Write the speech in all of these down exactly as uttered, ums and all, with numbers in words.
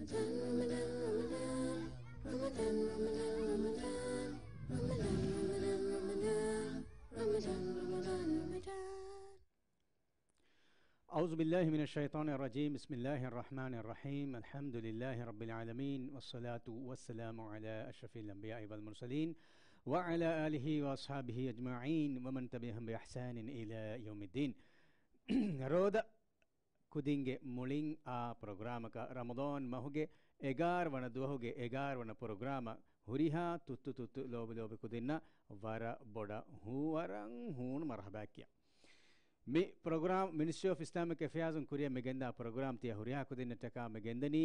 أعوذ بالله من الشيطان الرجيم. بسم الله الرحمن الرحيم. الحمد لله رب العالمين، والصلاة والسلام على أشرف الأنبياء والمرسلين، وعلى آله وأصحابه أجمعين، ومن تبعهم بإحسان إلى يوم الدين. ރޯދަ ކުދިންގެ މުޅިން އާ ޕްރޮގްރާމަކަށް، ރަމަޟާން މަހުގެ އެގާރަ ވަނަ ދުވަހުގެ އެގާރަ ވަނަ ޕްރޮގްރާމަށް ހުރިހާ ތުއްތު ތުއްތު ލޯބި ލޯބި ކުދިންނަށް ވަރަށް ބޮޑަށް ހޫ، ވަރަށް ހޫނު މަރުޙަބާ ކިޔާ. މި ޕްރޮގްރާމް މިނިސްޓްރީ އޮފް އިސްލާމިކް އެފެއާޒުން ކުރިއަށް މި ގެންދާ ޕްރޮގްރާމް ތިޔަ ހުރިހާ ކުދިންނަށްޓަކާ މި ގެންދަނީ.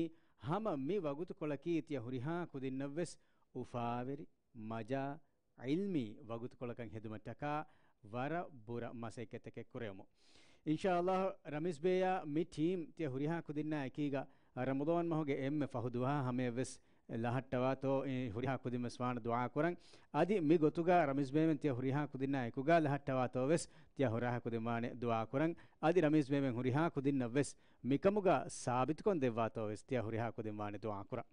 ހަމަ މި ވަގުތުކޮޅަކީ ތިޔަ ހުރިހާ ކުދިންނަށްވެސް އުފާވެރި، މަޖާ، ޢިލްމީ ވަގުތުކޮޅަކަށް ހެދުމަށްޓަކާ ވަރަށް ބުރަ މަސައްކަތްތަކެއް ކުރެވުމުން. އިންޝާﷲ ރަމީޒް ބޭޔާ މި ޓީމް ތިޔަ ހުރިހާ ކުދިންނާ އެކީގަ ރަމަޟާން މަހުގެ އެންމެ ފަހު ދުވަހާ ހަމަޔަށްވެސް ލަހައްޓަވާތޯ، އެ ހުރިހާ ކުދިންވެސް ވާނެ ދުޢާ ކުރަން. އަދި މި ގޮތުގަ ރަމީޒް ބޭމެން ތިޔަ ހުރިހާ ކުދިންނާ އެކުގަ ލަހައްޓަވާތޯވެސް ތިޔަ ހުރިހާ ކުދިން ވާނެ ދުޢާ ކުރަން. އަދި ރަމީޒް ބޭމެން ހުރިހާ ކުދިންނަށްވެސް މިކަމުގަ ސާބިތުކޮށް ދެއްވާތޯވެސް ތިޔަ ހުރިހާ ކުދިން ވާނެ ދުޢާ ކުރަން.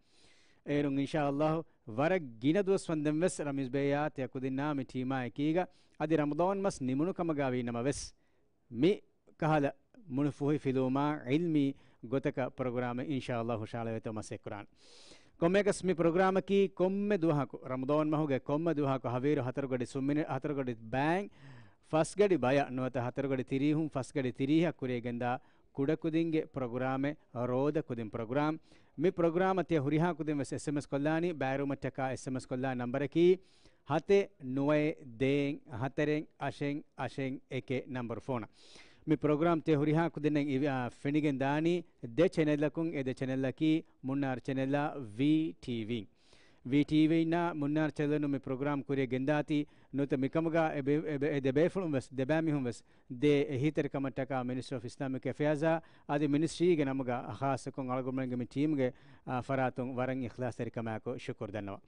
އޭރުން އިންޝާﷲ ވަރަށް ގިނަ ދުވަސް ވަންދެންވެސް ރަމީޒް ބޭޔާ ތިޔަ ކުދިންނާ މި ޓީމާ އެކީގަ އަދި ރަމަޟާން މަސް ނިމުނު ކަމަގަ ވީ ނަމަވެސް، މި ކަހަލަ މުނިފުހި ފިލުވުމާ ޢިލްމީ ގޮތަކަށް ޕްރޮގްރާމެއް އިންޝާﷲ ހުށަހަޅަވޭތޯ މަސައްކަތްކުރާނެ. ކޮންމެއަކަސް މި ޕްރޮގްރާމަކީ ކޮންމެ ދުވަހަކު، ރަމަޟާން މަހުގެ ކޮންމެ ދުވަހަކު ހަވީރު ހަތަރު ގަޑި ސުން މިނިޓް، ހަތަރު ގަޑި ބައިން ފަސް ގަޑި ބަޔަށް ނުވަތަ ހަތަރު ގަޑި ތިރީހުން ފަސް ގަޑި ތިރީހަށް ކުރިޔަށް ގެންދާ ކުޑަކުދިންގެ ޕްރޮގްރާމެއް، ރޯދަ ކުދިން ޕްރޮގްރާމް. މި ޕްރޮގްރާމަށް ތިޔަ ހުރިހާ ކުދިން ވެސް އެސްއެމްއެސް ކޮށްލާނީ، ބައިވެރިވުމަށްޓަކާ އެސްއެމްއެސް ކޮށްލާނެ ނަންބަރަކީ ހަތެއް ނުވައެއް ދޭއް ހަތަރެއް އަށެއް އަށެއް އެކެއް ނަންބަރު ފޯނަށް. މި ޕްރޮގްރާމް ތިޔަ ހުރިހާ ކުދިންނަށް އިވި-، އާ، ފެނިގެން ދާނީ ދެ ޗެނެލްއަކުން. އެ ދެ ޗެނެލްއަކީ މުންނާރު ޗެނެލްއާ ވީޓީވީ. ވީޓީވީންނާ މުންނާރު ޗެނެލުން މި ޕްރޮގްރާމް ކުރިޔަށް ގެންދާތީ. ނުވަތަ މިކަމުގަ އެ ބޭ-، އެ ބޭ-، އެ ދެ ބޭފުޅުން ވެސް، ދެ ބައިމީހުން ވެސް ދޭ އެހީތެރިކަމަށްޓަކާ މިނިސްޓްރީ އޮފް އިސްލާމިކް އެފެއާޒާ އަދި މިނިސްޓްރީގެ ނަމުގަ ޚާއްޞަކޮށް އަޅުގަނޑުމެންގެ މި ޓީމްގެ، އާ، ފަރާތުން ވަރަށް އިޚްލާޞްތެރިކަމާއެކު ޝުކުރު ދަންނަވަން.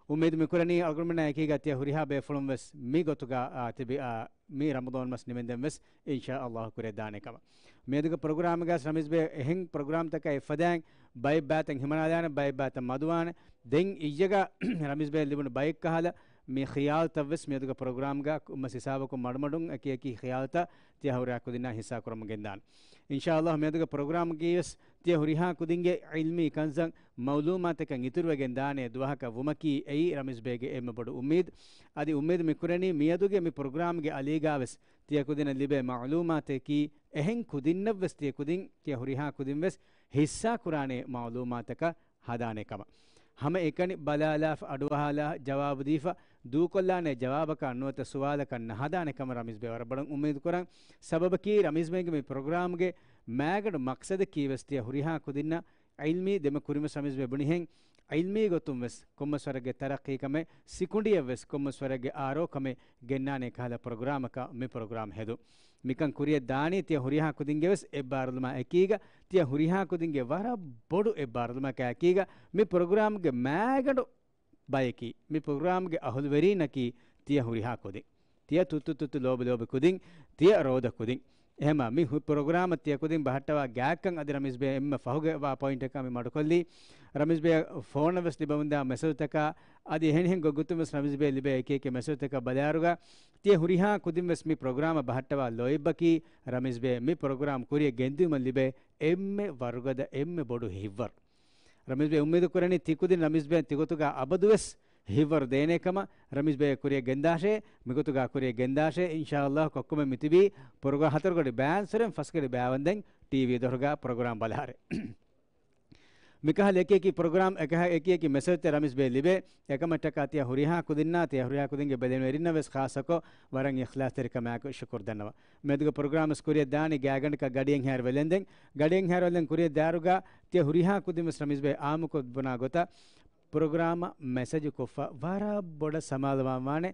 އުއްމީދު މިކުރަނީ އަޅުގަނޑުމެންނާ އެކީގަ ތިޔަ ހުރިހާ ބޭފުޅުން ވެސް މި ގޮތުގަ، އާ، ތިބި، އާ، މި ރަމަޟާން މަސް ނިމެންދެން ވެސް އިންޝާﷲ ކުރިޔަށް ދާނެ ކަމަށް. މިއަދުގެ ޕްރޮގްރާމްގަ ރަމީޒް ބޭ އެހެން ޕްރޮގްރާމްތަކާ އެއްފަދައިން ބައެއް ބައިތައް ހިމަނާލާނެ، ބައެއް ބައިތައް މަދުވާނެ. ދެން އިއްޔެގަ ރަމީޒް ބޭ ލިބުނު ބައެއް ކަހަލަ މި ޚިޔާލުތައް ވެސް މިއަދުގެ ޕްރޮގްރާމްގަ ކު-، މަސް ހިސާބަކުން މަޑުމަޑުން އެކި އެކި ޚިޔާލުތައް ތިޔަ ހުރިހާ ކުދިންނާ ހިއްސާ ކުރަމުން ގެންދާނެ. އިންޝާﷲ މިއަދުގެ ޕްރޮގްރާމްގައި ވެސް ތިޔަ ހުރިހާ ކުދިންގެ ޢިލްމީ ކަންތައް މަޢުލޫމާތަކަށް އިތުރުވެގެން ދާނެ ދުވަހަކަށް ވުމަކީ އެއީ ރަމީޒް ބޭގެ އެންމެ ބޮޑު އުއްމީދު. އަދި އުއްމީދު މިކުރަނީ މިއަދުގެ މި ޕްރޮގްރާމްގެ އަލީގަ ވެސް ތިޔަ ކުދިންނަށް ލިބޭ މަޢުލޫމާތަކީ އެހެން ކުދިންނަށް ވެސް ތިޔަ ކުދިން، ތިޔަ ހުރިހާ ކުދިން ވެސް ހިއްސާ ކުރާނެ މަޢުލޫމާތަކަށް ހަދާނެ ކަމަށް. ހަމައެކަނި ބަލާލާފަ، އަޑުއަހާލާ، ޖަވާބު ދީފަ، ދޫކޮށްލާނެ ޖަވާބަކާ ނުވަތަ ސުވާލަކަށް ނަހަދާނެ ކަމަށް ރަމީޒް ބޭ ވަރަށް ބޮޑަށް އުއްމީދު ކުރަން. ސަބަބަކީ ރަމީޒް ބޭގެ މި ޕްރޮގްރާމްގެ މާގަނޑު މަޤްޞަދަކީ ވެސް ތިޔަ ހުރިހާ ކުދިންނަށް ޢިލްމީ ދެމެ ކުރިމަ ރަމީޒް ބޭ ބުނިހެން ޢިލްމީ ގޮތުން ވެސް ކޮންމެސް ވަރެއްގެ ތަރައްޤީ ކަމެއް، ސިކުނޑިއެއް ވެސް ކޮންމެސް ވަރެއްގެ އާރޯ ކަމެއް ގެންނާނެ ކަހަލަ ޕްރޮގްރާމަކަށް މި ޕްރޮގްރާމް ހެދުން. މިކަން ކުރިޔަށް ދާނީ ތިޔަ ހުރިހާ ކުދިންގެ ވެސް އެއްބާރުލުމާ އެކީގަ، ތިޔަ ހުރިހާ ކުދިންގެ ވަރަށް ބޮޑު އެއްބާރުލުމަކާ އެކީގަ، މި ޕްރޮގްރާމްގެ މާގަނޑު ބަޔަކީ، މި ޕްރޮގްރާމްގެ އަހުލުވެރީންނަކީ ތިޔަ ހުރިހާ ކުދިން. ތިޔަ ތުއްތު ތުއްތު ލޯބި ލޯބި ކުދިން، ތިޔަ ރޯދަ ކުދިން. އެހެމާ މި ހު-، ޕްރޮގްރާމަށް ތިޔަ ކުދިން ބަހައްޓަވާ ގާތްކަން އަދި ރަމީޒް ބޭ އެންމެ ފަހުގެ ވާ ޕޮއިންޓަކާ މި މަޑުކޮށްލީ. ރަމީޒް ބޭ ފޯނަށް ވެސް ލިބެމުންދާ މެސެޖުތަކާ އަދި އެހެނިހެން ގޮތްގޮތުން ވެސް ރަމީޒް ބޭ ލިބޭ އެކި އެކި މެސެޖުތަކަށް ބަލާއިރުގަ، ތިޔަ ހުރިހާ ކުދިން ވެސް މި ޕްރޮގްރާމަށް ބަހައްޓަވާ ލޯތްބަކީ ރަމީޒް ބޭ މި ޕްރޮގްރާމް ކުރިޔަށް ގެންދިއުމަށް ލިބޭ އެންމެ ވަރުގަދަ އެންމެ ބޮޑު ހިތްވަރު. ރަމީޒް ބޭ އުއްމީދު ކުރަނީ ތި ކުދިން ރަމީޒް ބޭ ތިގޮތުގަ އަބަދުވެސް ހިތްވަރު ދޭނެ ކަމަށް. ރަމީޒް ބޭ ކުރިޔަށް ގެންދާށޭ، މިގޮތުގަ ކުރިޔަށް ގެންދާށޭ. އިންޝާﷲ ކޮއްކޮމެ މިތިބީ ޕްރޮގްރާމް ހަތަރު ގަޑި ބައިން ސުރެން ފަސް ގަޑި ބައިވަންދެން ޓީވީ ދޮރުގަ ޕްރޮގްރާމް ބަލާރެ. މިކަހަލަ އެކި އެކި ޕްރޮގްރާމް އެކަހަ އެކި އެކި މެސެޖްތައް ރަމީޒް ބޭ ލިބޭ. އެކަމަށްޓަކާ ތިޔަ ހުރިހާ ކުދިންނާ ތިޔަ ހުރިހާ ކުދިންގެ ބެލެނިވެރިންނަށް ވެސް ޚާއްޞަކޮށް ވަރަށް އިޚްލާޞްތެރިކަމާއެކު ޝުކުރު ދަންނަވަން. މިއަދުގެ ޕްރޮގްރާމް ވެސް ކުރިޔަށް ދާނީ ގާތްގަނޑަކަށް ގަޑިއެއްހާއިރު ވެލެންދެން. ގަޑިއެއްހާއިރު ވެލެން ކުރިޔަށް ދާއިރުގަ ތިޔަ ހުރިހާ ކުދިން ވެސް ރަމީޒް ބޭ އާއްމުކޮށް ބުނާ ގޮތަށް ޕްރޮގްރާމަށް މެސެޖު ކޮށްފަ ވަރަށް ބޮޑަށް ސަމާލުވާން ވާނެ.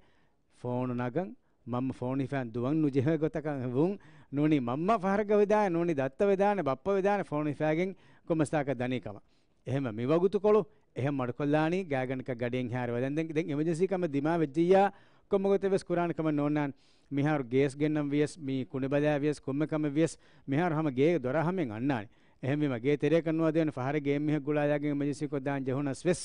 ފޯނު ނަގަން، މަންމަ ފޯނު ހިފާން ދުވަން ނުޖެހޭ ގޮތަކަށް ވުން. ނޫނީ މަންމަ ފަހަރަކަށް ވެދާނެ، ނޫނީ ދައްތަ ވެދާނެ، ބައްޕަ ވެދާނެ، ފޯނު ހިފާގެން ކޮންމެސް ތާކަށް ދަނީ ކަމަށް. އެހެންވެ މި ވަގުތުކޮޅު އެހެން މަޑުކޮށްލާނީ ގާތްގަނޑަކަށް ގަޑިއެއްހާއިރު ވެލެންދެން. ދެން އެމަޖެންސީ ކަމެއް ދިމާ ވެއްޖިއްޔާ ކޮންމެ ގޮތެއް ވެސް ކުރާނެ ކަމެއް ނޯންނާނެ. މިހާރު ގޭސް ގެންނަން ވިޔަސް، މި ކުނި ބަލާ ވިޔަސް، ކޮންމެ ކަމެއް ވިޔަސް، މިހާރު ހަމަ ގޭގެ ދޮރާ ހަމައިން އަންނާނެ. އެހެންވީމަ، ގޭ ތެރެއަކަށް ނުވަދެވޭނެ ފަހަރެއްގަ އެއްމީހަކު ގުޅާލާގެން މަޖިލިސް ކޮށްދާން ޖެހުނަސް ވެސް،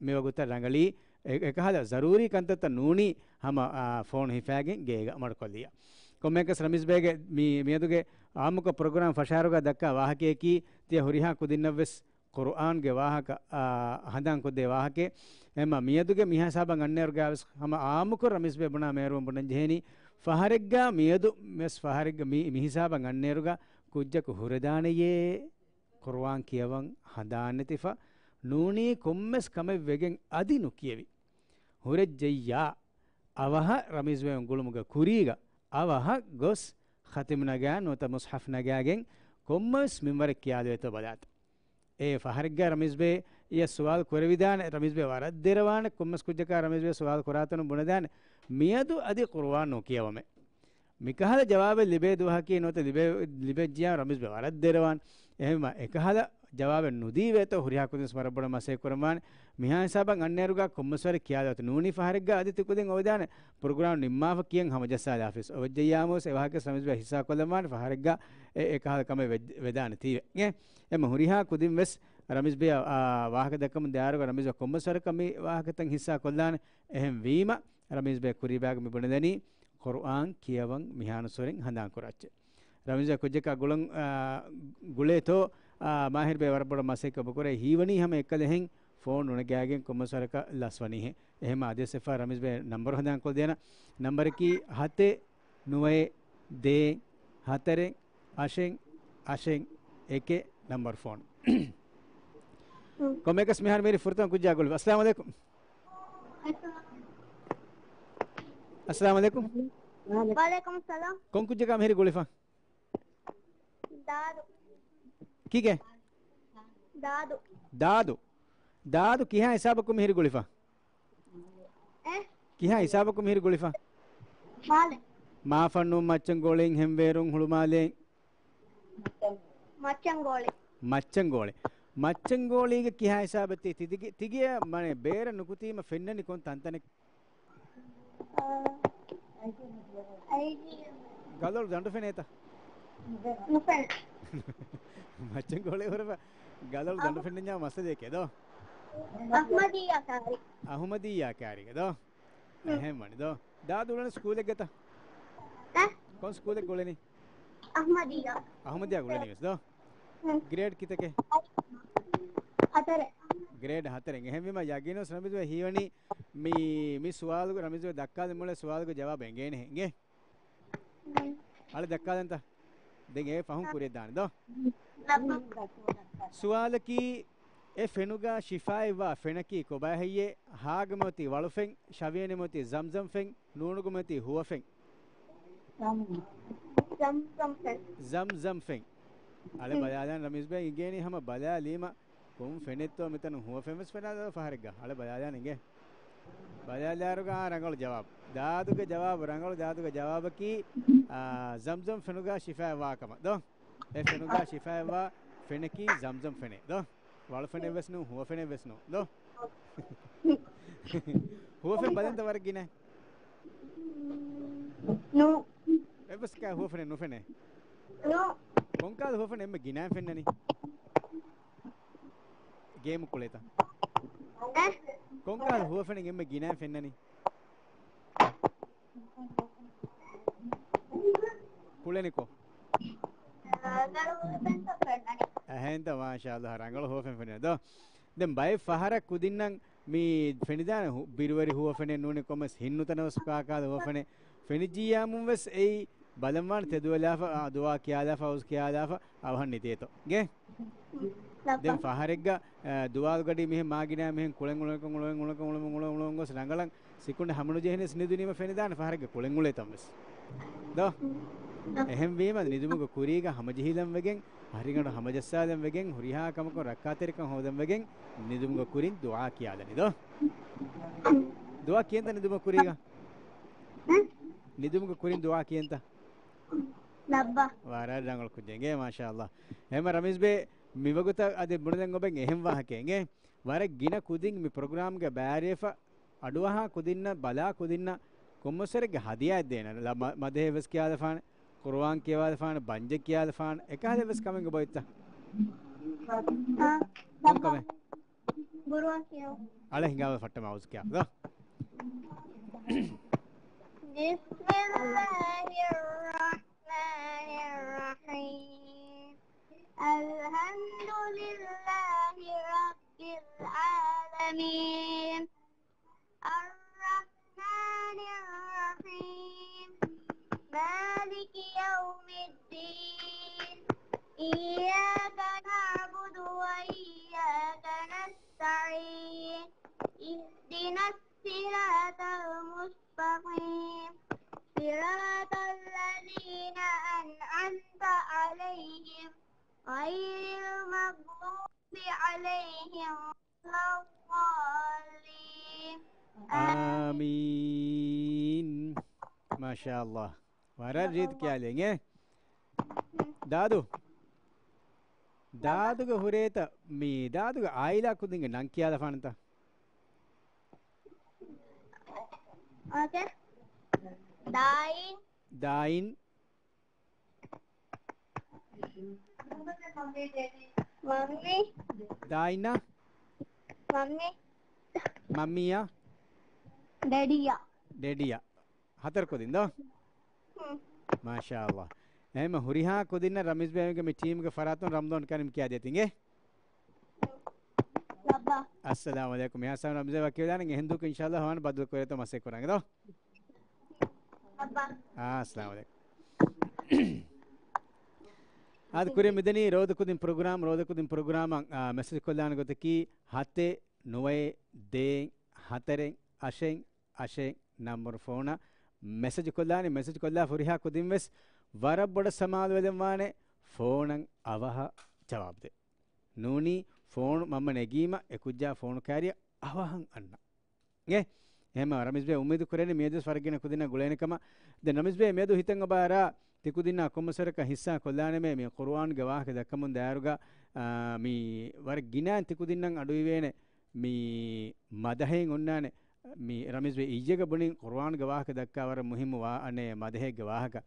މިވަގުތަށް ރަނގަޅީ، އެ-، އެކަހަލަ ޒަރޫރީ ކަންތައްތައް ނޫނީ ހަމަ، އާ، ފޯނު ހިފާގެން ގޭގަ މަޑުކޮށްލިޔާ. ކޮންމެއަކަސް ރަމީޒް ބޭގެ މި-، މިއަދުގެ އާއްމުކޮށް ޕްރޮގްރާމް ފަށާރުގަ ދައްކާ ވާހަކަޔަކީ، ތިޔަ ހުރިހާ ކުދިންނަށްވެސް ޤުރުއާންގެ ވާހަކަ، އާ، ހަނދާންކޮށްދޭ ވާހަކައެއް. އެމަ މިއަދުގެ މިހިސާބަށް އަންނައިރުގަވެސް ހަމަ އާއްމުކޮށް ރަމީޒް ބޭ ބުނާ މޭރުވަން ބުނަން ޖެހޭނީ، ފަހަރެއްގަ މިއަދު ވެސް ފަހަރެއްގަ މި-، މިހިސާބަށް އަންނައިރުގަ ކުއްޖަކު ހުރެދާނެޔޭ ޤުރުއާން ކިޔަވަން ހަނދާންނެތިފަ ނޫނީ ކޮންމެސް ކަމެއް ވެގެން އަދި ނުކިޔެވި. ހުރެއްޖެއްޔާ އަވަހަށް ރަމީޒް ބޭ އުނގުޅުމުގެ ކުރީގަ އަވަހަށް ގޮސް ޚަތިމް ނަގާ ނުވަތަ މުޞްޙަފް ނަގާގެން ކޮންމެސް މިންވަރެއް ކިޔާލެވޭތޯ ބަލާތަ. އޭ ފަހަރެއްގަ ރަމީޒް ބޭ އެ ސުވާލު ކުރެވިދާނެ، ރަމީޒް ބޭ ވަރަށް ދެރަވާނެ، ކޮންމެސް ކުއްޖަކާ ރަމީޒް ބޭ ސުވާލު ކުރާތަނުން ބުނެދާނެ، މިއަދު އަދި ޤުރުއާން ނުކިޔަވަމޭ. މިކަހަލަ ޖަވާބެއް ލިބޭ ދުވަހަކީ ނުވަތަ ލިބޭ، ލިބެއްޖިޔާ ރަމީޒް ބޭ ވަރަށް ދެރަވާނެ. އެހެންވީމަ، އެކަހަލަ ޖަވާބެއް ނުދީވޭތޯ ހުރިހާ ކުދިން ވެސް ވަރަށް ބޮޑަށް މަސައްކަތް ކުރަންވާނެ. މިހާ ހިސާބަށް އަންނައިރުގަ ކޮންމެސް ވަރެއް ކިޔާލާތަ ނޫނީ ފަހަރެއްގަ އަދި ތި ކުދިން އޮވެދާނެ. ޕްރޮގްރާމް ނިންމާފަ ކިޔަން ހަމަޖައްސާލާފަސް. އޮވެއްޖެއްޔާމުވެސް އެވާހަކަ ވެސް ރަމީޒް ބޭ ހިއްސާ ކޮށްލަންވާނެ ފަހަރެއްގަ އެ، އެކަހަލަ ކަމެއް ވެ-، ވެދާނެ ތީވެ. އެ، އެމަ ހުރިހާ ކުދިން ވެސް ރަމީޒް ބޭ، އާ، ވާހަކަ ދައްކަމުން ދާއިރުގަ ރަމީޒް ބޭ ކޮންމެސް ވަރަކަށް މި ވާހަކަތައް ހިއްސާ ކޮށްލާނެ. އެހެން ވީމަ، ރަމީޒް ބޭ ކުރީބާގަ މި ބުނެދެނީ ޤުރުއާން ކިޔަވަން މިހާނުސްވަރެއް ހަނދާން ކުރާ އެއްޗެއް. ރަމީޒް ބޭ ކުއްޖަކާ ގުޅަން، އާ، ގުޅޭތޯ، އާ، މާހިރު ބޭ ވަރަށް ބޮޑަށް މަސައްކަތް އެބަ ކުރޭ. ހީވަނީ ހަމަ އެއްކަލަ އެހެން ފޯން ނުނަގާގެން ކޮންމެސް ވަރަކަށް ލަސްވަނީހޭ. އެހެންމަ އަދިވެސް އެއްފަހަރު ރަމީޒް ބޭ ނަންބަރު ހަނދާން ކޮށްދޭނަ. ނަންބަރަކީ ހަތެއް ނުވައެއް ދޭއް ހަތަރެއް އަށެއް އަށެއް އެކެއް ނަންބަރު ފޯނު. ކޮންމެއަކަސް މިހާރު މިހިރީ ފުރަތަމަ ކުއްޖާ ގުޅިފަ. އައްސަލާމު ޢަލައިކުމް. އައްސަލާމު ޢަލައިކުމް. ވަޢަލައިކުމުއްސަލާމް. ކޮން ކުއްޖަކާ މިހިރީ ގުޅިފަ؟ ދާދު. ކީކޭ؟ ދާދު. ދާދު. ދާދު ކިހާ ހިސާބަކުން މިހިރީ ގުޅިފަ؟ އެ؟ ކިހާ ހިސާބަކުން މިހިރީ ގުޅިފަ؟ މާލެ. މާފަންނުން، މައްޗަންގޯޅިން، ހެންވޭރުން، ހުޅުމާލެއިން. މައްޗަންގޯޅި. މައްޗަންގޯޅި. މައްޗަންގޯޅީގަ ކިހާ ހިސާބެއް ތި-، ތިދިގެ-، ތިގެޔަށް މަނެ ބޭރަށް ނުކުތީމަ ފެންނަނީ ކޮން ތަންތަނެއް؟ އައި-، ގަލޮޅު ދަނޑު ފެނޭތަ؟ ނުފެނޭ. މައްޗަންގޯޅި ހުރެފަ ގަލޮޅު ދަނޑު އަހު-، ފެންނަންޏާ މައްސަލައެކޭ ދޯ؟ އަހުމަދިއްޔާ ކާރި. އަހުމަދިއްޔާ ކާރިގެ ދޯ؟ ހުން. އެހެން ވަނީ ދޯ. ދާދު އުޅެނީ ސްކޫލެއްގަތަ؟ އެ؟ ކޮން ސްކޫލެއް އުޅެނީ؟ އަހުމަދިއްޔާ. އަހުމަދިއްޔާ އުޅެނީ ވެސް ދޯ؟ ހުން. ގްރޭޑް ކިތަކެއް؟ ހަތަރެއް. ގްރޭޑް ހަތަރެއް. އެހެންވީމަ ޔަގީނުން ރަމީޒް ބޭ ހީވަނީ މި، މި ސުވާލުގެ، ރަމީޒް ބޭ ދައްކާލި މުޅެ ސުވާލުގެ ޖަވާބު އެނގޭނެ އެނގޭ؟ އަޅެ ދައްކާލަންތަ؟ ދެން އެ ފަހުން ކުރިއަށްދާނެ ދޯ؟ ސުވާލަކީ، އެ ފެނުގަ ޝިފާއެއްވާ ފެނަކީ ކޮބާހެއްޔޭ؟ ހާގަމެއޮތީ ވަޅުފެން، ޝަވިޔަނިމެއޮތީ ޒަމްޒަމް ފެން، ނޫނުގަމެއޮތީ ހުވަފެން. ޒަމްޒަމް ފެން. ޒަމްޒަމް ފެން. އަޅެ ބަލާލަން ރަމީޒް ބޭ އިނގޭނީ ހަމަ ބަލާލީމަ ކޮން ފެނެއްތޯ މިތަނުން ހުވަފެން ވެސް ފެނާ ދޯ ފަހަރެއްގަ. އަޅެ ބަލާލަން އިނގޭ. ބަލާލާރުގަ އާ ރަނގަޅު ޖަވާބު. ދާދުގެ ޖަވާބު ރަނގަޅު، ދާދުގެ ޖަވާބަކީ، އާ، ޒަމްޒަމް ފެނުގަ ޝިފާއެއް ވާކަމަށް ދޯ؟ އެ ފެނުގަ ޝިފާއެއްވާ ފެނަކީ ޒަމްޒަމް ފެނެއް ދޯ؟ ވަޅުފެނެއް ވެސް ނޫން، ހުވަފެނެއް ވެސް ނޫން ދޯ؟ ހުވަފެން ބަލަންތަ ވަރަށް ގިނަ؟ ނޫ. އެއްވެސް ކާ ހުވަފެނެއް ނުފެނޭ؟ ނޫ. ކޮންކާލަ ހުވަފެނެއް އެންމެ ގިނައިން ފެންނަނީ؟ ގޭމު ކުޅޭތަ؟ އެ؟ ކޮންކާލަ ހުވަފެނެއް އެންމެ ގިނައިން ފެންނަނީ؟ ކުޅެނިކޮ؟ ރަނގަޅު ހުވަފެންތަ ފެންނަނީ. އެހެންތަ، މާޝާﷲ، ރަނގަޅު ހުވަފެން ފެންނަނީ ދޯ؟ ދެން ބައެއް ފަހަރަށް ކުދިންނަށް މި ފެނިދާނެ ހު-، ބިރުވެރި ހުވަފެނެއް ނޫނީ ކޮންމެސް ހިންނުތަނަވެސް ކާކާލަ ހުވަފެނެއް ފެނިއްޖިއްޔާމުން ވެސް އެއީ ބަލަންވާނެ ތެދުވެލާފަ، އާ، ދުޢާ ކިޔާލާފަ، އައުޒު ކިޔާލާފަ އަވަހަށް ނިދޭތޯ. ގޭ؟ ދެން ފަހަރެއްގަ، އާ، ދުވާލުގަޑި މިހެން މާގިނަ މިހެން ކުޅެން އުޅެން އުޅެން އުޅެން އުޅެން އުޅެން ގޮސް ރަނގަޅަށް ސިކުނޑި ހަމަނުޖެހެނެސް ނިދުނީމަ ފެނިދާނެ ފަހަރެއްގަ ކުޅެން އުޅޭތަން ވެސް. ދޯ؟ އެހެންވީމަ ނިދުމުގެ ކުރީގަ ހަމަޖެހިލަން ވެގެން، ހަރިގަނޑު ހަމަޖައްސާލަން ވެގެން، ހުރިހާ ކަމަކުން ރައްކާތެރިކަން ހޯދަން ވެގެން ނިދުމުގެ ކުރިން ދުޢާ ކިޔާލަނީ ދޯ؟ ދުޢާ ކިޔަންތަ ނިދުމުގެ ކުރީގަ؟ ނިދުމުގެ ކުރިން ދުޢާ ކިޔަންތަ؟ ލައްބަ. ވަރަށް ރަނގަޅު ކުއްޖެއް އިނގޭ، މާޝާﷲ. އެހެންމަ ރަމީޒް ބޭ މިވަގުތަށް އަދި ބުނެލަން އޮބެން އެހެން ވާހަކައެއް އިނގޭ. ވަރަށް ގިނަ ކުދިން މި ޕްރޮގްރާމްގަ ބައިވެރިވެފަ، އަޑުއަހާ ކުދިންނަށް، ބަލާ ކުދިންނަށް ކޮންމެސްވަރެއްގެ ހަދިޔާއެއް ދޭނަން. ލަ-، މަ-، މަދެހެއް ވެސް ކިޔާލަފާނެ. ޤުރުއާން ކިޔަވާލަފާނެ، ބަންޖެއް ކިޔާލަފާނެ، އެކަހަލަ ވެސް ކަމެއް އޮބޮއްތަ؟ އާ، ކޮން ކަމެއް؟ ޤުރުއާން ކިޔަވަން. އަޅެ ހިނގާވަ ފައްޓަ މައުޒު ކިޔާ. ދޯ. بسم الله الرحمن الرحيم. الحمد لله رب العالمين. الرحمن الرحيم. مالك يوم الدين. إياك نعبد وإياك نستعين. اهدنا الصراط المستقيم. صراط الذين أنعمت عليهم غير المغضوب عليهم އާމީން. މާޝާﷲ. ވަރަށް ރީތި ކިޔާލެއް އޭ. ދާދު. ދާދުގެ ހުރޭތަ މި ދާދުގެ އާއިލާ ކުދިންގެ ނަން ކިޔާލަފާނަންތަ؟ އޯކޭ. ދާއިން. ދާއިން. މަންމީ. ދާއިންނާ؟ މަންމީ. މަންމީއާ؟ ޑެޑީއާ. ޑެޑީއާ. ހަތަރު ކުދިން ދޯ؟ ހުން. މާޝާﷲ. އެހެންމަ ހުރިހާ ކުދިންނަށް ރަމީޒް ބޭގެ މި ޓީމްގެ ފަރާތުން ރަމްޟާން ކަރީމް ކިޔާދޭތި އިނގޭ. ލައްބާ. އައްސަލާމު ޢަލައިކުމް. އިހާސާން ރަމްޒޭ ވަކިވެލާނެ އެހެން ދުވަހަކު އިންޝާﷲ ހަވާން ބައްދަލު ކުރޭތޯ މަސައްކަތް ކުރާނެ ދޯ؟ އާ، އައްސަލާމު ޢަލައިކުމް. އާދެ، ކުރިން މިދަނީ ރޯދަކުދިން ޕްރޮގްރާމް، ރޯދަކުދިން ޕްރޮގްރާމަށް، އާ، މެސެޖް ކޮށްލާނެ ގޮތަކީ ހަތެއް ނުވައެއް ދޭއް ހަތަރެއް އަށެއް އަށެއް ނަންބަރު ފޯނަށް މެސެޖް ކޮށްލާނެ. މެސެޖް ކޮށްލާ ހުރިހާ ކުދިން ވެސް ވަރަށް ބޮޑަށް ސަމާލުވެލަން ވާނެ، ފޯނަށް އަވަހަށް ޖަވާބު ދޭ. ނޫނީ ފޯނު މަންމަ ނެގީމަ އެކުއްޖާ ފޯނު ކާރިއަށް އަވަހަށް އަންނަ. އޭ، އެހެންމަ ރަމީޒް ބޭ އުއްމީދު ކުރަނީ މިއަދު ވެސް ވަރަށް ގިނަ ކުދިންނަށް ގުޅޭނެ ކަމަށް. ދެން ރަމީޒް ބޭ މިއަދު ހިތަށް އޮބާ އަރާ ތި ކުދިންނާ ކޮންމެސް ވަރަކަށް ހިއްސާ ކޮށްލާނަމޭ މި ޤުރުއާންގެ ވާހަކަ ދައްކަމުން ދާއިރުގަ، އާ، މި ވަރަށް ގިނައިން ތި ކުދިންނަށް އަޑުއިވޭނެ މި މަދަހެއް އޮންނާނެ. މި ރަމީޒް ބޭ އިއްޔެގަ ބުނިން ޤުރުއާންގެ ވާހަކަ ދައްކާ ވަރަށް މުހިއްމު ވާ އަނެއް މަދަހެއްގެ ވާހަކަ.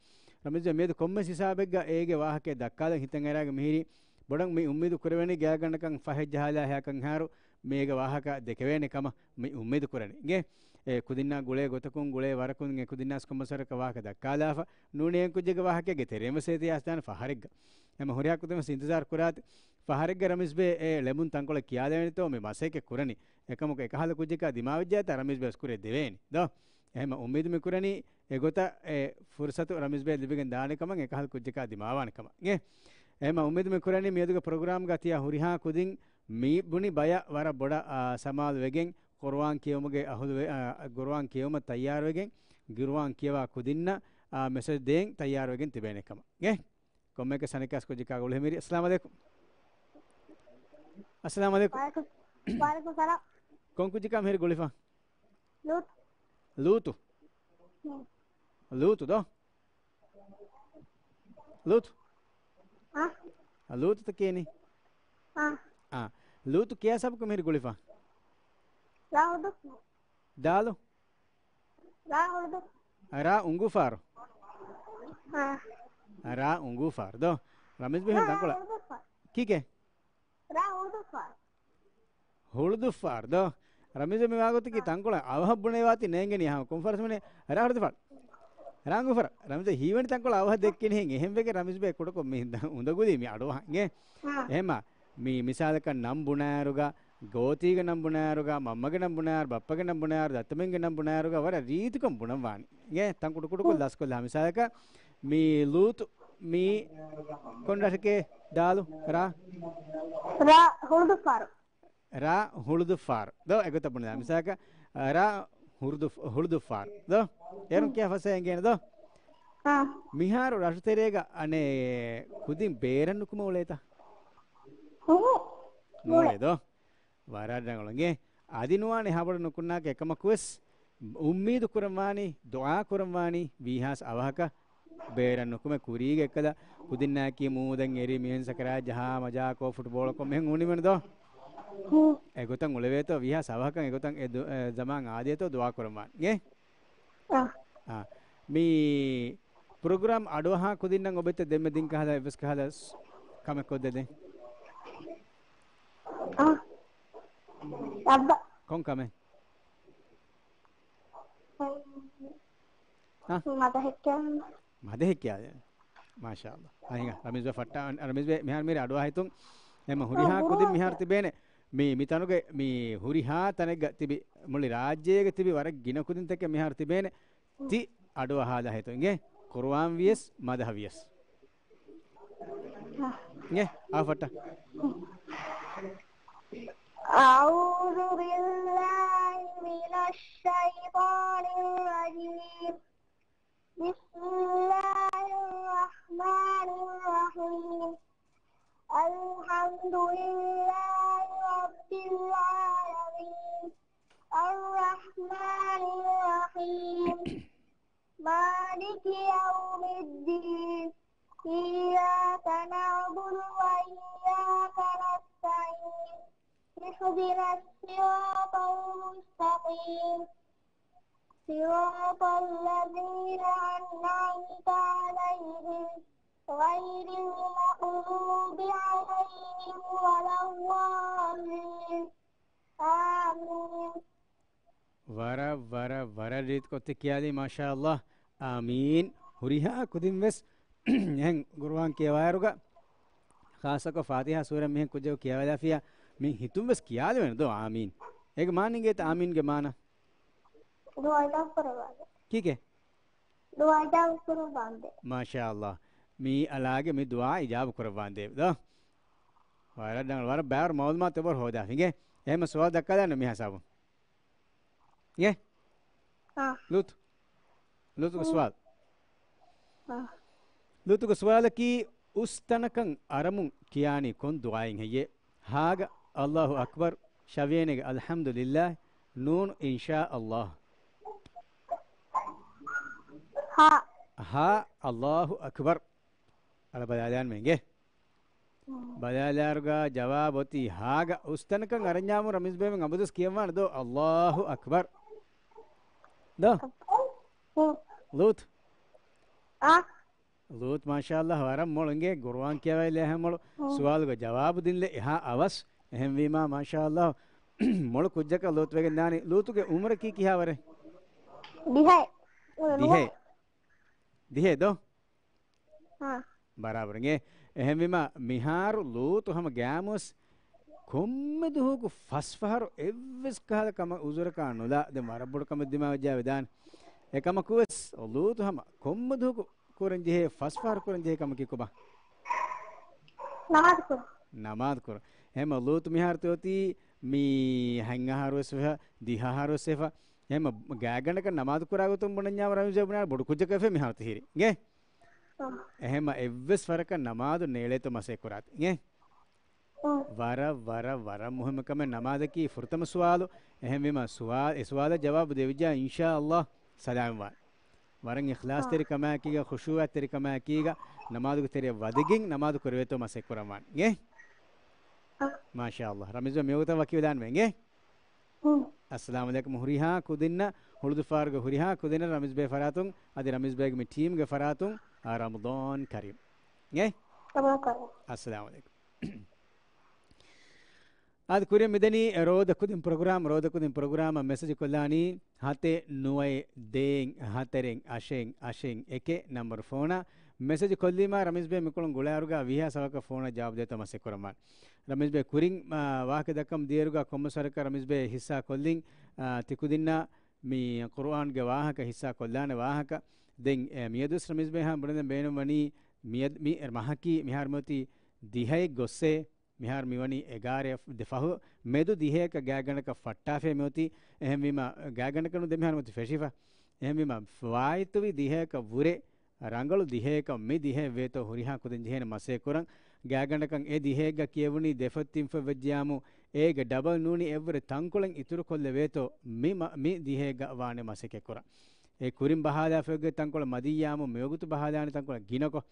ރަމީޒް ބޭ މިއަދު ކޮންމެސް ހިސާބެއްގަ އޭގެ ވާހަކައެއް ދައްކާލަން ހިތަށް އަރާގެ މިހިރީ ބޮޑަށް މި އުއްމީދު ކުރެވެނީ ގާތްގަނޑަކަށް ފަހެއް ޖަހާލާ ހައިކަން ހާރު މީގެ ވާހަކަ ދެކެވޭނެ ކަމަށް މި އުއްމީދު ކުރަނީ. އިނގޭ، އެ ކުދިންނާ ގުޅޭ ގޮތަކުން ގުޅޭ ވަރަކުން އެ ކުދިންނާސް ކޮންމެސް ވަރަކަށް ވާހަކަ ދައްކާލާފަ ނޫނީ އެ ކުއްޖެއްގެ ވާހަކައެއްގެ ތެރެއިން ވެސް އިތިހާސް ދާނެ ފަހަރެއްގަ. އެމަ ހުރިހާ ކުދިން ވެސް އިންތިޒާރު ކުރާތި. ފަހަރެއްގަ ރަމީޒް ބޭ އެ ލެމުން ތަންކޮޅެއް ކިޔާލެވޭނެތޯ މި މަސައްކަތް ކުރަނީ. އެކަމަކު އެކަހަލަ ކުއްޖަކާ ދިމާވެއްޖެއްޔާ ތާ ރަމީޒް ބޭ ވެސް ކުރިއަށް ދެވޭނީ. ދޯ؟ އެހެންމަ އުއްމީދު މި ކުރަނީ އެގޮތަށް އެ ފުރުސަތު ރަމީޒް ބޭ ލިބިގެން ދާނެ ކަމަށް އެކަހަލަ ކުއްޖަކާ ދިމާވާނެ ކަމަށް. އެ، އެހެންމަ އުއްމީދު މި ކުރަނީ މިއަދުގެ ޕްރޮގްރާމްގަ ތިޔަ ހުރިހާ ކުދިން މި ބުނި ބަޔަށް ވަރަށް ބޮޑަށް، އާ، ސަމާލު ވެގެން ޤުރުއާން ކިޔެވުމުގެ އަހުލުވެ-، އާ، ޤުރުއާން ކިޔެވުމަށް ތައްޔާރުވެގެން، ޤުރުއާން ކިޔަވާ ކުދިންނަށް، އާ، މެސެޖް ދޭން ތައްޔާރުވެގެން ތިބޭނެ ކަމަށް. އެ، ކޮންމެއަކަސް އަނެއްކާސް ކުއްޖަކާ ގުޅި މިރި. އައްސަލާމު ޢަލައިކުމް. އައްސަލާމު ޢަލައިކުމް. ވަޢަލައިކުމް، ވަޢަލައިކުމް ސަލާމް. ކޮން ކުއްޖަކާ މިހިރީ ގުޅިފަ؟ ލޫޠު. ލޫޠު؟ ހުން. ލޫޠު ދޯ؟ ލޫޠު؟ އާ. އާ، ލޫޠުތަ ކިޔަނީ؟ އާ. އާ. ލޫޠު ކިޔާ ސަބަބަކުން މިހިރީ ގުޅިފަ؟ ރާ ހުޅުދު. ދާލު؟ ރާ ހުޅުދު. ރާ އުނގޫފާރު. އާ. ރާ އުނގޫފާރު ދޯ؟ ރަމީޒް ބޭ ރާ ތަންކޮޅަށް. ހުޅުދުފާރު. ކީކޭ؟ ރާ ހުޅުދުފާރު. ހުޅުދުފާރު ދޯ؟ ރަމީޒް މި ވާގޮތަކީ ތަންކޮޅަށް އަވަހަށް ބުނެވާތީ ނޭނގެނީ ހަމަ ކޮން ފަރަސް ބުނޭ؟ ރާ ހުޅުދުފާރު. ރާ އުނގޫފާރު. ރަމީޒް ހީވަނީ ތަންކޮޅަށް އަވަހަށް ދެއްކިނީ ހެން. އެހެން ވެގެން ރަމީޒް ބޭ ކުޑަކޮށް މި އުނދަގުލީ މި އަޑުއަހަން. އެ. އާ. އެހެންމާ. މި މިސާލަކަށް ނަން ބުނާއިރުގަ، ގޯތީގެ ނަން ބުނާއިރުގަ، މަންމަގެ ނަން ބުނާއިރު، ބައްޕަގެ ނަން ބުނާއިރު، ދައްތަމެންގެ ނަން ބުނާއިރުގަ ވަރަށް ރީތިކޮށް ބުނަން ވާނީ. އެ ތަން ކުޑަ ކުޑަކޮށް ހުން. ލަސްކޮށްލާ. މިސާލަކަށް މި ލޫޠު މި ކޮން ރަށެކޭ؟ ދާލު، ރާ؟ ރާ ހުޅުދުފާރު. ރާ ހުޅުދުފާރު. ދޯ އެގޮތަށް ބުނެލާ. މިސާލަކަށް ރާ ހުޅުދު، ހުޅުދުފާރު. ދޯ؟ އޭރުން ކިޔާ ފަސޭހަ އިނގޭނެ ދޯ؟ އާ. މިހާރު ރަށުތެރޭގަ އަނެއް ކުދިން ބޭރަށް ނުކުމެ އުޅޭތަ؟ ހުން. ނޫޅޭ ދޯ؟ ވަރަށް ރަނގަޅު އިނގޭ. އަދި ނުވާނެ ހަބަޅު ނުކުންނާކަށް އެކަމަކުވެސް އުއްމީދު ކުރަންވާނީ، ދުޢާ ކުރަންވާނީ ވީހާސް އަވަހަކަށް ބޭރަށް ނުކުމެ. ކުރީގެ އެއްކަލަ ކުދިންނާއެކީ މޫދަށް އެރި މިހެން ސަކަރާތް ޖަހާ މަޖާކޯ ފުޓްބޯޅަކޯ މިހެން ހުންނިމެން ދޯ؟ ހޫ. އެގޮތަށް އުޅެވޭތޯ ވީހާސް އަވަހަކަށް އެގޮތަށް އެ ދު-، އެ ޒަމާން އާދޭތޯ ދުޢާ ކުރަންވާނީ. އެ؟ އާ. އާ. މި ޕްރޮގްރާމް އަޑުއަހާ ކުދިންނަށް އޮބެތަ ދެންމެ ދިން ކަހަލަ އެއްވެސް ކަހަލަ ސް-، ކަމެއް ކޮށްދެދެން. އަ، އައްބަ. ކޮން ކަމެއް؟ އަ؟ މަދަހެއް ކިޔާ. މަދަހެއް ކިޔާ. މާޝާ ﷲ. އަހިނގ، ރަމީޒް ބޭ ފައްޓާ، ރަމީޒް ބޭ މިހާރު މިރޭ އަޑުއަހާ ހިތުން. އެމަ ހުރިހާ ކުދިން މިހާރު ތިބޭނެ. މި، މި ތަނުގެ، މި ހުރިހާ ތަނެއްގަ ތިބި، މުޅި ރާއްޖޭގަ ތިބި ވަރަށް ގިނަ ކުދިންތަކެއް މިހާރު ތިބޭނެ. ތި އަޑުއަހާލާ ހިތުން އިނގޭ. ޤުރުއާން ވިޔަސް، މަދަހަ ވިޔަސް. އިނގޭ، އާ ފައްޓާ. أعوذ بالله من الشيطان الرجيم. بسم الله الرحمن الرحيم. الحمد لله رب العالمين. الرحمن الرحيم. مالك يوم الدين. إياك نعبد وإياك نستعين. اهدنا الصراط المستقيم. صراط الذين أنعمت عليهم غير المغضوب عليهم ولا الضالين. آمين. ވަރަށް، ވަރަށް، ވަރަށް ރީތިކޮށް ތި ކިޔާލީ، މާޝާ ﷲ. އާމީން. ހުރިހާ ކުދިން ވެސް އެހެން ޤުރުއާން ކިޔަވާއިރުގަ، ޚާއްޞަކޮށް ފާތިޙާ ސޫރަ މިހެން ކުއްޖަކު ކިޔަވާލާފިޔާ، މި ހިތުން ވެސް ކިޔާލެވޭނެ ދޯ އާމީން. އޭގެ މާނަ އިނގޭތަ އާމީންގެ މާނަ؟ ދުޢާ އިޖާބަ ކުރައްވާނދޭ. ކީކޭ؟ ދުޢާ އިޖާބަ ކުރައްވާނދޭ. މާޝާ ﷲ. މި އަލާގެ މި ދުޢާ އިޖާބަ ކުރައްވާނދޭ ދޯ. ވަރަށް ޑަން-، ވަރަށް ބާރު މަޢުލޫމާތު އެބަހުރި ހޯދާފި އިނގޭ. އެހެންމަ ސުވާލު ދައްކާލާނަ މި ހިސާބުން. އިނގޭ؟ އާ. ލޫޠު. ލޫޠުގެ ސުވާލު. އާ. ލޫޠުގެ ސުވާލަކީ، އުސްތަނަކަށް އަރަމުން ކިޔާނީ ކޮން ދުޢާއެއް ހެއްޔޭ؟ ހާގަ އައްލާހު އަކްބަރު، ޝަވިޔޭނެގެ އަލްޙަމްދުލިއްލާހި، ނޫނު އިންޝާ ﷲ. ހާ. ހާ، އައްލާހު އަކްބަރު. އަޅަ ބަލާލާން މެނގޭ. ބަލާލާއިރުގަ ޖަވާބު އޮތީ ހާގަ. އުސްތަނަކަށް އަރަންޏާމު ރަމީޒް ބޭބެ އަބަދުވެސް ކިޔަންވާނެ ދޯ. އައްލާހު އަކްބަރު. ދޯ؟ ލޫޠު. އާ. ލޫޠު މާޝާﷲ ވަރަށް މޮޅު އިނގޭ، ޤުރުއާން ކިޔަވައިލެއް ހަމަ މޮޅު. ސުވާލުގެ ޖަވާބު ދިންލެއް އެހާ އަވަސް. އެހެންވީމާ މާޝާﷲ މޮޅު ކުއްޖަކަށް ލޫޠު ވެގެން ދާނީ. ލޫޠުގެ އުމުރަކީ ކިހާވަރެއް؟ ދިހައެއް. ދިހައެއް. ދިހައެއް ދޯ؟ އާ. ބަރާބަރު އިނގޭ. އެހެންވީމާ، މިހާރު ލޫޠު ހަމަ ގައިމުވެސް ކޮންމެ ދުވަހަކު ފަސް ފަހަރު އެއްވެސް ކަހަލަ ކަމަށް އުޒުރަކާ ނުލާ، ދެން ވަރަށް ބޮޑު ކަމެއް ދިމާވެއްޖާ ވެދާނެ. އެކަމަކުވެސް ލޫޠު ހަމަ ކޮންމެ ދުވަހަކު ކުރަން ޖެހޭ، ފަސް ފަހަރު ކުރަން ޖެހޭ ކަމަކީ ކޮބާ؟ ނަމާދު ކުރުން. ނަމާދު ކުރުން. އެހެންމަ ލޫޠު މިހާރު ތި އޮތީ މި ހަތް އަހަރު ވެސް ވެފަ، ދިހަ އަހަރު ވެސް ވެފަ. އެހެންމަ ގާތްގަނޑަކަށް ނަމާދު ކުރާ ގޮތުން ބުނަންޏާ ރަމީޒް ބޭބެ ބުނާނެ ބޮޑު ކުއްޖަކަށް ވެފަ މިހާރު ތި ހިރީ. އިނގޭ؟ އެހެންމަ އެއްވެސް ފަރަކަށް ނަމާދު ނޭޅޭތޯ މަސައްކަތް ކުރާތި. އިނގޭ؟ ވަރަށް، ވަރަށް، ވަރަށް މުހިއްމު ކަމެއް ނަމާދަކީ ފުރަތަމަ ސުވާލު. އެހެންވީމަ ސުވާ-، އެ ސުވާލަށް ޖަވާބު ދެވިއްޖާ އިންޝާ ﷲ ސަލާމް ވާނެ. ވަރަށް އިޚްލާޞްތެރިކަމާއެކީގަ، ޚުޝޫޢަތްތެރިކަމާއެކީގަ، ނަމާދުގެ ތެރެއަށް ވަދެގެން ނަމާދު ކުރެވޭތޯ މަސައްކަތް ކުރަން ވާނެ. އިނގޭ؟ މާޝާ ﷲ. ރަމީޒް ބޭ މިވަގުތަށް ވަކިވެލާންވެ. އިނގޭ؟ އައްސަލާމު ޢަލައިކުމް ހުރިހާ ކުދިންނަށް، ހުޅުދުފާރުގެ ހުރިހާ ކުދިންނަށް ރަމީޒް ބޭ ފަރާތުން، އަދި ރަމީޒް ބޭގެ މި ޓީމްގެ ފަރާތުން، އާ، ރަމަޟާން ކަރީމް. އިނގޭ؟ ރަމަޟާން ކަރީމް. އައްސަލާމު ޢަލައިކުމް. އާދެ، ކުރިއަށް މިދަނީ ރޯދަ ކުދިން ޕްރޮގްރާމް، ރޯދަ ކުދިން ޕްރޮގްރާމަށް މެސެޖް ކޮށްލާނީ ހަތެއް ނުވައެއް ދޭއް ހަތަރެއް އަށެއް އަށެއް އެކެއް ނަންބަރު ފޯނަށް. މެސެޖް ކޮށްލީމާ ރަމީޒް ބޭ މިކޮޅުން ގުޅާއިރުގަ ވީހާ ސަވަކަށް ފޯނަށް ޖަވާބު ދޭތޯ މަސައްކަތް ކުރަން ވާނެ. ރަމީޒް ބޭ ކުރިން، އާ، ވާހަކަ ދައްކަމުން ދިޔައިރުގަ ކޮންމެސް ވަރަކަށް ރަމީޒް ބޭ ހިއްސާ ކޮށްލިން، އާ، ތި ކުދިންނަށް މި ޤުރުއާންގެ ވާހަކަ ހިއްސާ ކޮށްލާނެ ވާހަކަ. ދެން، އެ، މިއަދުވެސް ރަމީޒް ބޭ ހާ ބުނެދެން ބޭނުން ވަނީ މިއަދު، މި މަހަކީ މިހާރު މިއޮތީ ދިހައެއް ގޮއްސޭ. މިހާރު މިވަނީ އެގާރަ ދެ ފަހު މެދު ދިހައަކަށް ގާތްގަނޑަކަށް ފައްޓާފައި މިއޮތީ. އެހެންވީމަ، ގާތްގަނޑަކަށް ނޫން ދެ މިހާރު މިއޮތީ ފެށިފަ. އެހެންވީމަ، ފާއިތުވި ދިހައަކަށް ވުރެ ރަނގަޅު ދިހައަކަށް މި ދިހައެއް ވޭތޯ ހުރިހާ ކުދިން ޖެހޭނެ މަސައްކަތް ކުރަން. ގާތްގަނޑަކަށް އެ ދިހައެއްގަ ކިޔެވުނީ ދެ ފޮތް ތިން ފޮތް ވެއްޖިޔާމު، އޭގެ ޑަބަލް ނޫނީ އެއްވުރެ ތަންކޮޅެއް އިތުރު ކޮށްލެވޭތޯ މި މަ-، މި ދިހައެއްގަ ވާނެ މަސައްކަތް ކުރަން. އެ ކުރިން ބަހާލާފައި އޮތް ތަންކޮޅެއް މަދިއްޔާމު މިވަގުތު ބަހާލާނެ ތަންކޮޅެއް ގިނަކޮށް.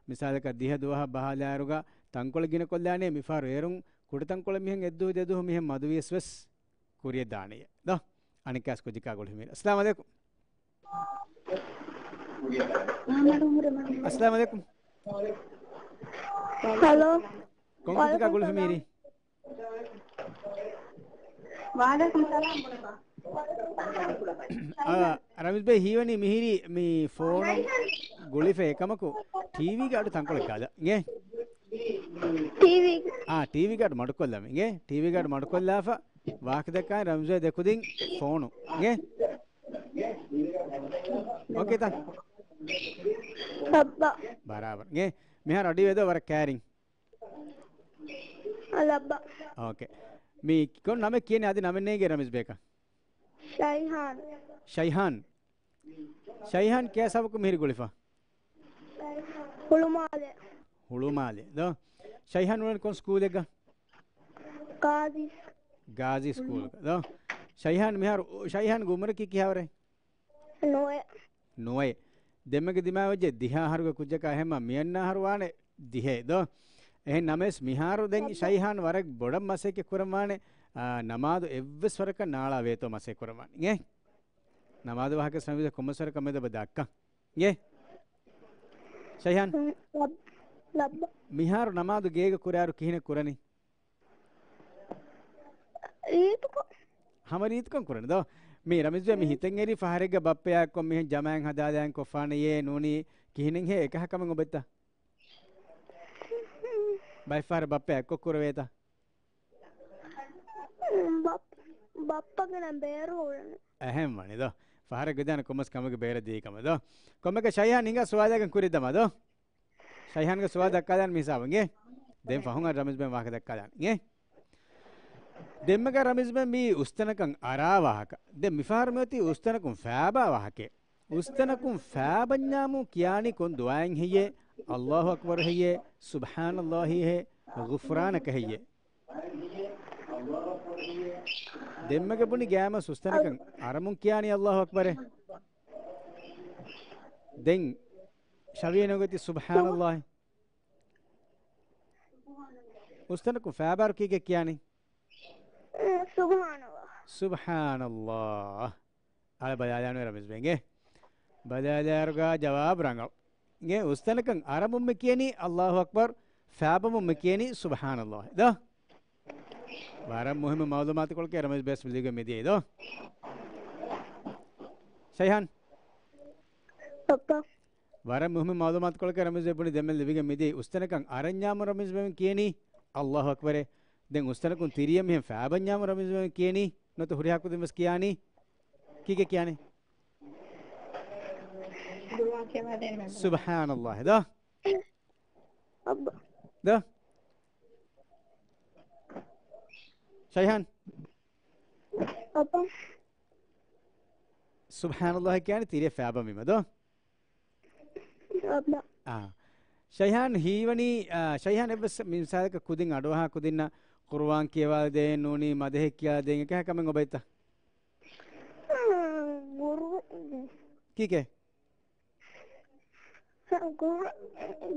މިސާލަކަށް ދިހަ ދުވަހަށް ބަހާލާއިރުގަ ތަންކޮޅެއް ގިނަކޮށްލާނެ، މިފަހަރު އޭރުން ކުޑަ ތަންކޮޅެއް މިހެން އެއްދުވަހު ދެދުވަހު މިހެން މަދުވިޔަސް ވެސް ކުރިޔަށް ދާނެޔޭ. ދޯ؟ އަނެއްކާސް ކުއްޖަކާ ގުޅި މީރ. އައްސަލާމު ޢަލައިކުމް. އައްސަލާމު ޢަލައިކުމް. ހަލޯ. ކޮން ކުދިކާ ގުޅިފަ މީރީ؟ ވަޢަލައިކުމް ސަލާމް. އާ، ރަމީޒް ބޭ ހީވަނީ މިހިރީ މި ފޯނު ގުޅިފަ އެކަމަކު ޓީވީގެ އަޑު ތަންކޮޅެއް ގާދަ. އިނގޭ؟ ޓީވީ. އާ، ޓީވީގެ އަޑު މަޑުކޮށްލަމި. އިނގޭ؟ ޓީވީގެ އަޑު މަޑުކޮށްލާފަ ވާހަކަ ދައްކާ ރަމީޒް ބޭ ދެކުދިން ފޯނު. އިނގޭ؟ އޯކޭތަ؟ ލައްބަ. ބަރާބަރު. އިނގޭ؟ މިހާރު އަޑި ވެދޯ ވަރަށް ކައިރިން. އަ، ލައްބަ. އޯކޭ. މި ކޮން ނަމެއް ކިޔަނީ އަދި ނަމެއް ނޭނގޭ ރަމީޒް ބޭކަށް؟ ޝައިހާން. ޝައިހާން. ޝައިހާން ކޭ ސަބަކު މިހިރި ގުޅިފަ؟ ހުޅުމާލެ. ހުޅުމާލެ. ދޯ؟ ޝައިހާން އުޅެނީ ކޮން ސްކޫލެއްގަ؟ ގާޒީ. ގާޒީ ސްކޫލްގަ. ދޯ؟ ޝައިހާން މިހާރު، ޝައިހާންގެ އުމުރަކީ ކިހާވަރެއް؟ ނުވައެއް. ނުވައެއް. ދެންމެގެ ދިމާވެއްޖެ ދިހަ އަހަރުގެ ކުއްޖަކާ އެހެންމަ މިއަންނަ އަހަރު ވާނެ ދިހައެއް ދޯ؟ އެހެން ނަމަވެސް މިހާރު ދެން ޝައިހާން ވަރަށް ބޮޑަށް މަސައްކަތް ކުރަން ވާނެ، އާ، ނަމާދު އެއްވެސް ވަރަކަށް ނާޅާ ވޭތޯ މަސައްކަތް ކުރަން ވާނެ. އިނގޭ؟ ނަމާދު ވާހަކަ ސަމީދަ ކޮންމެސް ވަރަކަށް މެދު ބަ ދައްކަން. އިނގޭ؟ ޝައިހާން. ލައް-، ލައްބަ. މިހާރު ނަމާދު ގޭގަ ކުރާއިރު ކިހިނެއް ކުރަނީ؟ ރީތިކޮށް. ހަމަ ރީތިކޮށް ކުރަނީ ދޯ؟ މީ ރަމީޒް ބޭ މި ހިތަށް އެރީ ފަހަރެއްގަ ބައްޕަޔާ އެއްކޮށް މިހެން ޖަމާއަށް ހަދާލާން ކޮށްފާނެޔޭ ނޫނީ ކިހިނެއްހޭ އެކަހަ ކަމެއް އޮބެއްތަ؟ ބައެއް ފަހަރަށް ބައްޕަ އެއްކޮށް ކުރެވޭތަ؟ ބައް-، ބައްޕަގެ ނަން ބޭރު އުޅެނީ. އެހެން ވަނީ ދޯ. ފަހަރެއް ގޮދާނެ ކޮންމެސް ކަމެއްގެ ބޭރަށް ދިޔައީ ކަމަށް ދޯ. ކޮންމެއަކަށް ޝައިހާން ހިނގާ ސުވާލަކަށް ކުރިއަށް ދަމާ ދޯ. ޝައިހާންގެ ސުވާލު ދައްކާލާން މި ހިސާބުން އިނގޭ. ދެން ފަހުން އަ ރަމީޒް ބޭ ވާހަކަ ދައްކާލާން އިނގޭ. ދެންމެގަ ރަމީޒް ބޭ މީ އުސްތަނަކަށް އަރާ ވާހަކަ. ދެން މިފަހަރު މިއޮތީ އުސްތަނަކުން ފާބާ ވާހަކައެއް. އުސްތަނަކުން ފާބަންޏާމު ކިޔާނީ ކޮން ދުޢާއެއް ހެއްޔޭ؟ އައްލާހު އަކްބަރު ހެއްޔޭ؟ ސުބްޙާނައްލާހި ހޭ؟ ޣުފްރާނަކަ ހެއްޔޭ؟ ދެންމެގެ ބުނި ގާމަ އުސްތަނަކަށް އަރަމުން ކިޔާނީ އައްލާހު އަކްބަރޭ. ދެން ޝަވިޔަނުގެ ތި ސުބްޙާނައްލާހި. އުސްތަނަކުން ފާބާރު ކީކޭ ކިޔާނީ؟ ސުބްޙާނައްލާހް. ސުބްޙާނައްލާހް. އަޅެ ބަލާލާނު ރަމީޒް ބޭ އިނގޭ. ބަލާލާއިރުގަ ޖަވާބު ރަނގަޅު. އިނގޭ އުސްތަނަކަށް އަރަމުން މި ކިޔަނީ އައްލާހު އަކްބަރު، ފާބަމުން މި ކިޔަނީ ސުބްޙާނައްލާހް. ދޯ؟ ވަރަށް މުހިއްމު މައުލޫމާތުކޮޅެއް ރަމީޒް ބޭ ލިބިގެން މިދިޔައީ ދޯ؟ ޝައިހާން. ޕައްޕަ. ވަރަށް މުހިއްމު މައުލޫމާތުކޮޅެއް ރަމީޒް ބޭ ބުނި ދެންމެ ލިބިގެން މިދިޔައީ އުސްތަނަކަށް އަރަންޏާމު ރަމީޒް ބޭ ކިޔަނީ އައްލާހު އަކްބަރޭ. ދެން އުސްތަނަކުން ތިރިއަށް މިހެން ފާބަންޏާމު ރަމީޒް ބޭ ކިޔަނީ ނުވަތަ ހުރިހާ ކުދިން ވެސް ކިޔާނީ. ކީކޭ ކިޔާނީ؟ ސުބްޙާނައްލާހް. ދޯ؟ ދޯ؟ ޝައިހާން. ސުބްޙާނައްލާހް ކިޔާނީ ތިރިއަށް ފާބަންވީމަ ދޯ؟ އާ. ޝައިހާން ހީވަނީ، އާ، ޝައިހާން އެއްވެސް މި މިސާލަކަށް ކުދިން އަޑުއަހާ ކުދިންނަށް ޤުރުއާން ކިޔަވާލަދޭން ނޫނީ މަދަހެއް ކިޔާދޭން އެކަހަ ކަމެއް އޮބައްތަ؟ ގުރު-، ކީކޭ؟ ގުރު-،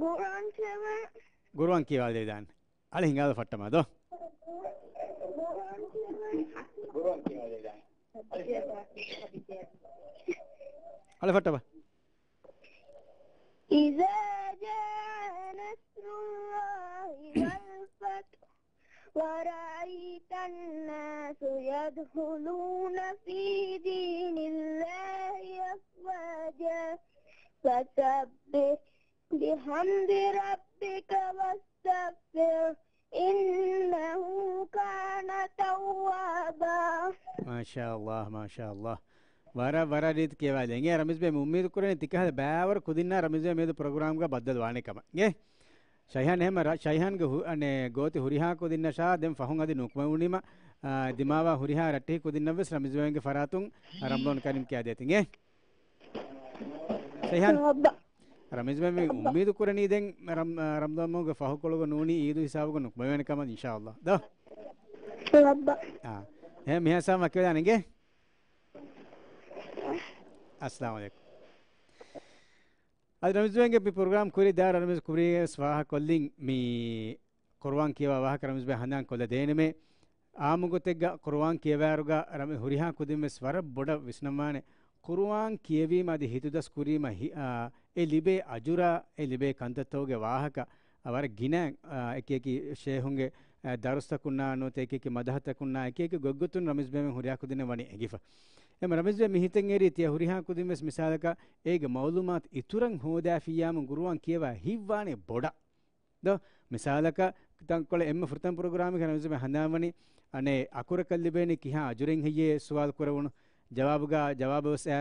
ގުރުއާން ކިޔަވާ. ގުރުއާން ކިޔަވާލަދޭ ދާން. އަޅެ ހިނގާލަ ފައްޓަމާ ދޯ. އަޅެ ފައްޓަބަ. إذا جاء نصر الله والفتح ورأيت الناس يدخلون في دين الله أفواجا فسبح بحمد ربك واستغفره إنه كان توابا. މާޝާﷲ، މާޝާﷲ. ވަރަށް، ވަރަށް ރީތި ކިޔަވާލެ. އިނގޭ ރަމީޒް ބޭ އުއްމީދު ކުރަނީ ތިކަހަލަ ބައިވަރު ކުދިންނާ ރަމީޒް ބޭ މިއަދު ޕްރޮގްރާމްގަ ބައްދަލު ވާނެ ކަމަށް. އިނގޭ؟ ޝައިހާން އެހެމަ ރަ-، ޝައިހާންގެ ހު-، އަނެ، ގޯތި ހުރިހާ ކުދިންނަށާ ދެން ފަހުން އަދި ނުކުމެވުނީމަ، އާ، ދިމާވާ ހުރިހާ ރައްޓެހި ކުދިންނަށްވެސް ރަމީޒް ބޭގެ ފަރާތުން ރަމްޟާން ކަރީމް ކިޔާދޭތި. އިނގޭ؟ ޝައިހާން. ރަމީޒް ބޭ މި އުއްމީދު ކުރަނީ ދެން ރަމް-، ރަމްޟާން މަހުގެ ފަހުކޮޅުގަ ނޫނީ އީދު ހިސާބުގަ ނުކުމެވޭނެ ކަމަށް އިންޝާﷲ. ދޯ؟ އާ. އެހެން މިހާ ސާމް ވަކިވެލާނެ އިނގޭ. އައްސަލާމު ޢަލައިކުމް. އަދި ރަމީޒް ބޭގެ މި ޕްރޮގްރާމް ކުރި ދާ ރަމީޒް ކުރީ ވެސް ފާހަގަކޮށްލިން މި ޤުރުއާން ކިޔަވާ ވާހަކަ ރަމީޒް ބޭ ހަނދާން ކޮށްލަ ދޭނެމޭ. އާއްމު ގޮތެއްގަ ޤުރުއާން ކިޔަވާއިރުގަ ރަމި ހުރިހާ ކުދިން ވެސް ވަރަށް ބޮޑަށް ވިސްނަންވާނެ. ޤުރުއާން ކިޔެވީމަ އަދި ހިތުދަސް ކުރީމަ ހި-، އާ، އެ ލިބޭ އަޖުރާ، އެ ލިބޭ ކަންތައްތަކުގެ ވާހަކަ، އާ، ވަރަށް ގިނަ، އާ، އެކި އެކި ޝޭހުންގެ، އާ، ދަރުސްތަކުންނާ ނުވަތަ އެކި އެކި މަދަހަތަކުންނާ އެކި އެކި ގޮތްގޮތުން ރަމީޒް ބޭބެ ހުރިހާ ކުދިންނެއް ވަނީ އެނގިފަ. އެމަ ރަމީޒް ބޭ މި ހިތަށް އެރީ ތިޔަ ހުރިހާ ކުދިން ވެސް މިސާލަކަށް އޭގެ މައުލޫމާތު އިތުރަށް ހޯދާފިއްޔާމު ގުރުއާން ކިޔަވާ ހިތްވާނެ ބޮޑަށް. ދޯ، މިސާލަކަށް ތަންކޮޅެއް އެންމެ ފުރަތަމަ ޕްރޮގްރާމެއްގަ ރަމީޒް ބޭ ހަނދާންވަނީ، އަނެއް އަކުރަކަށް ލިބޭނީ ކިހާ އަޖުރެއް ހެއްޔޭ ސުވާލު ކުރެވުނު ޖަވާބުގަ، ޖަވާބަށް ވެސް އެ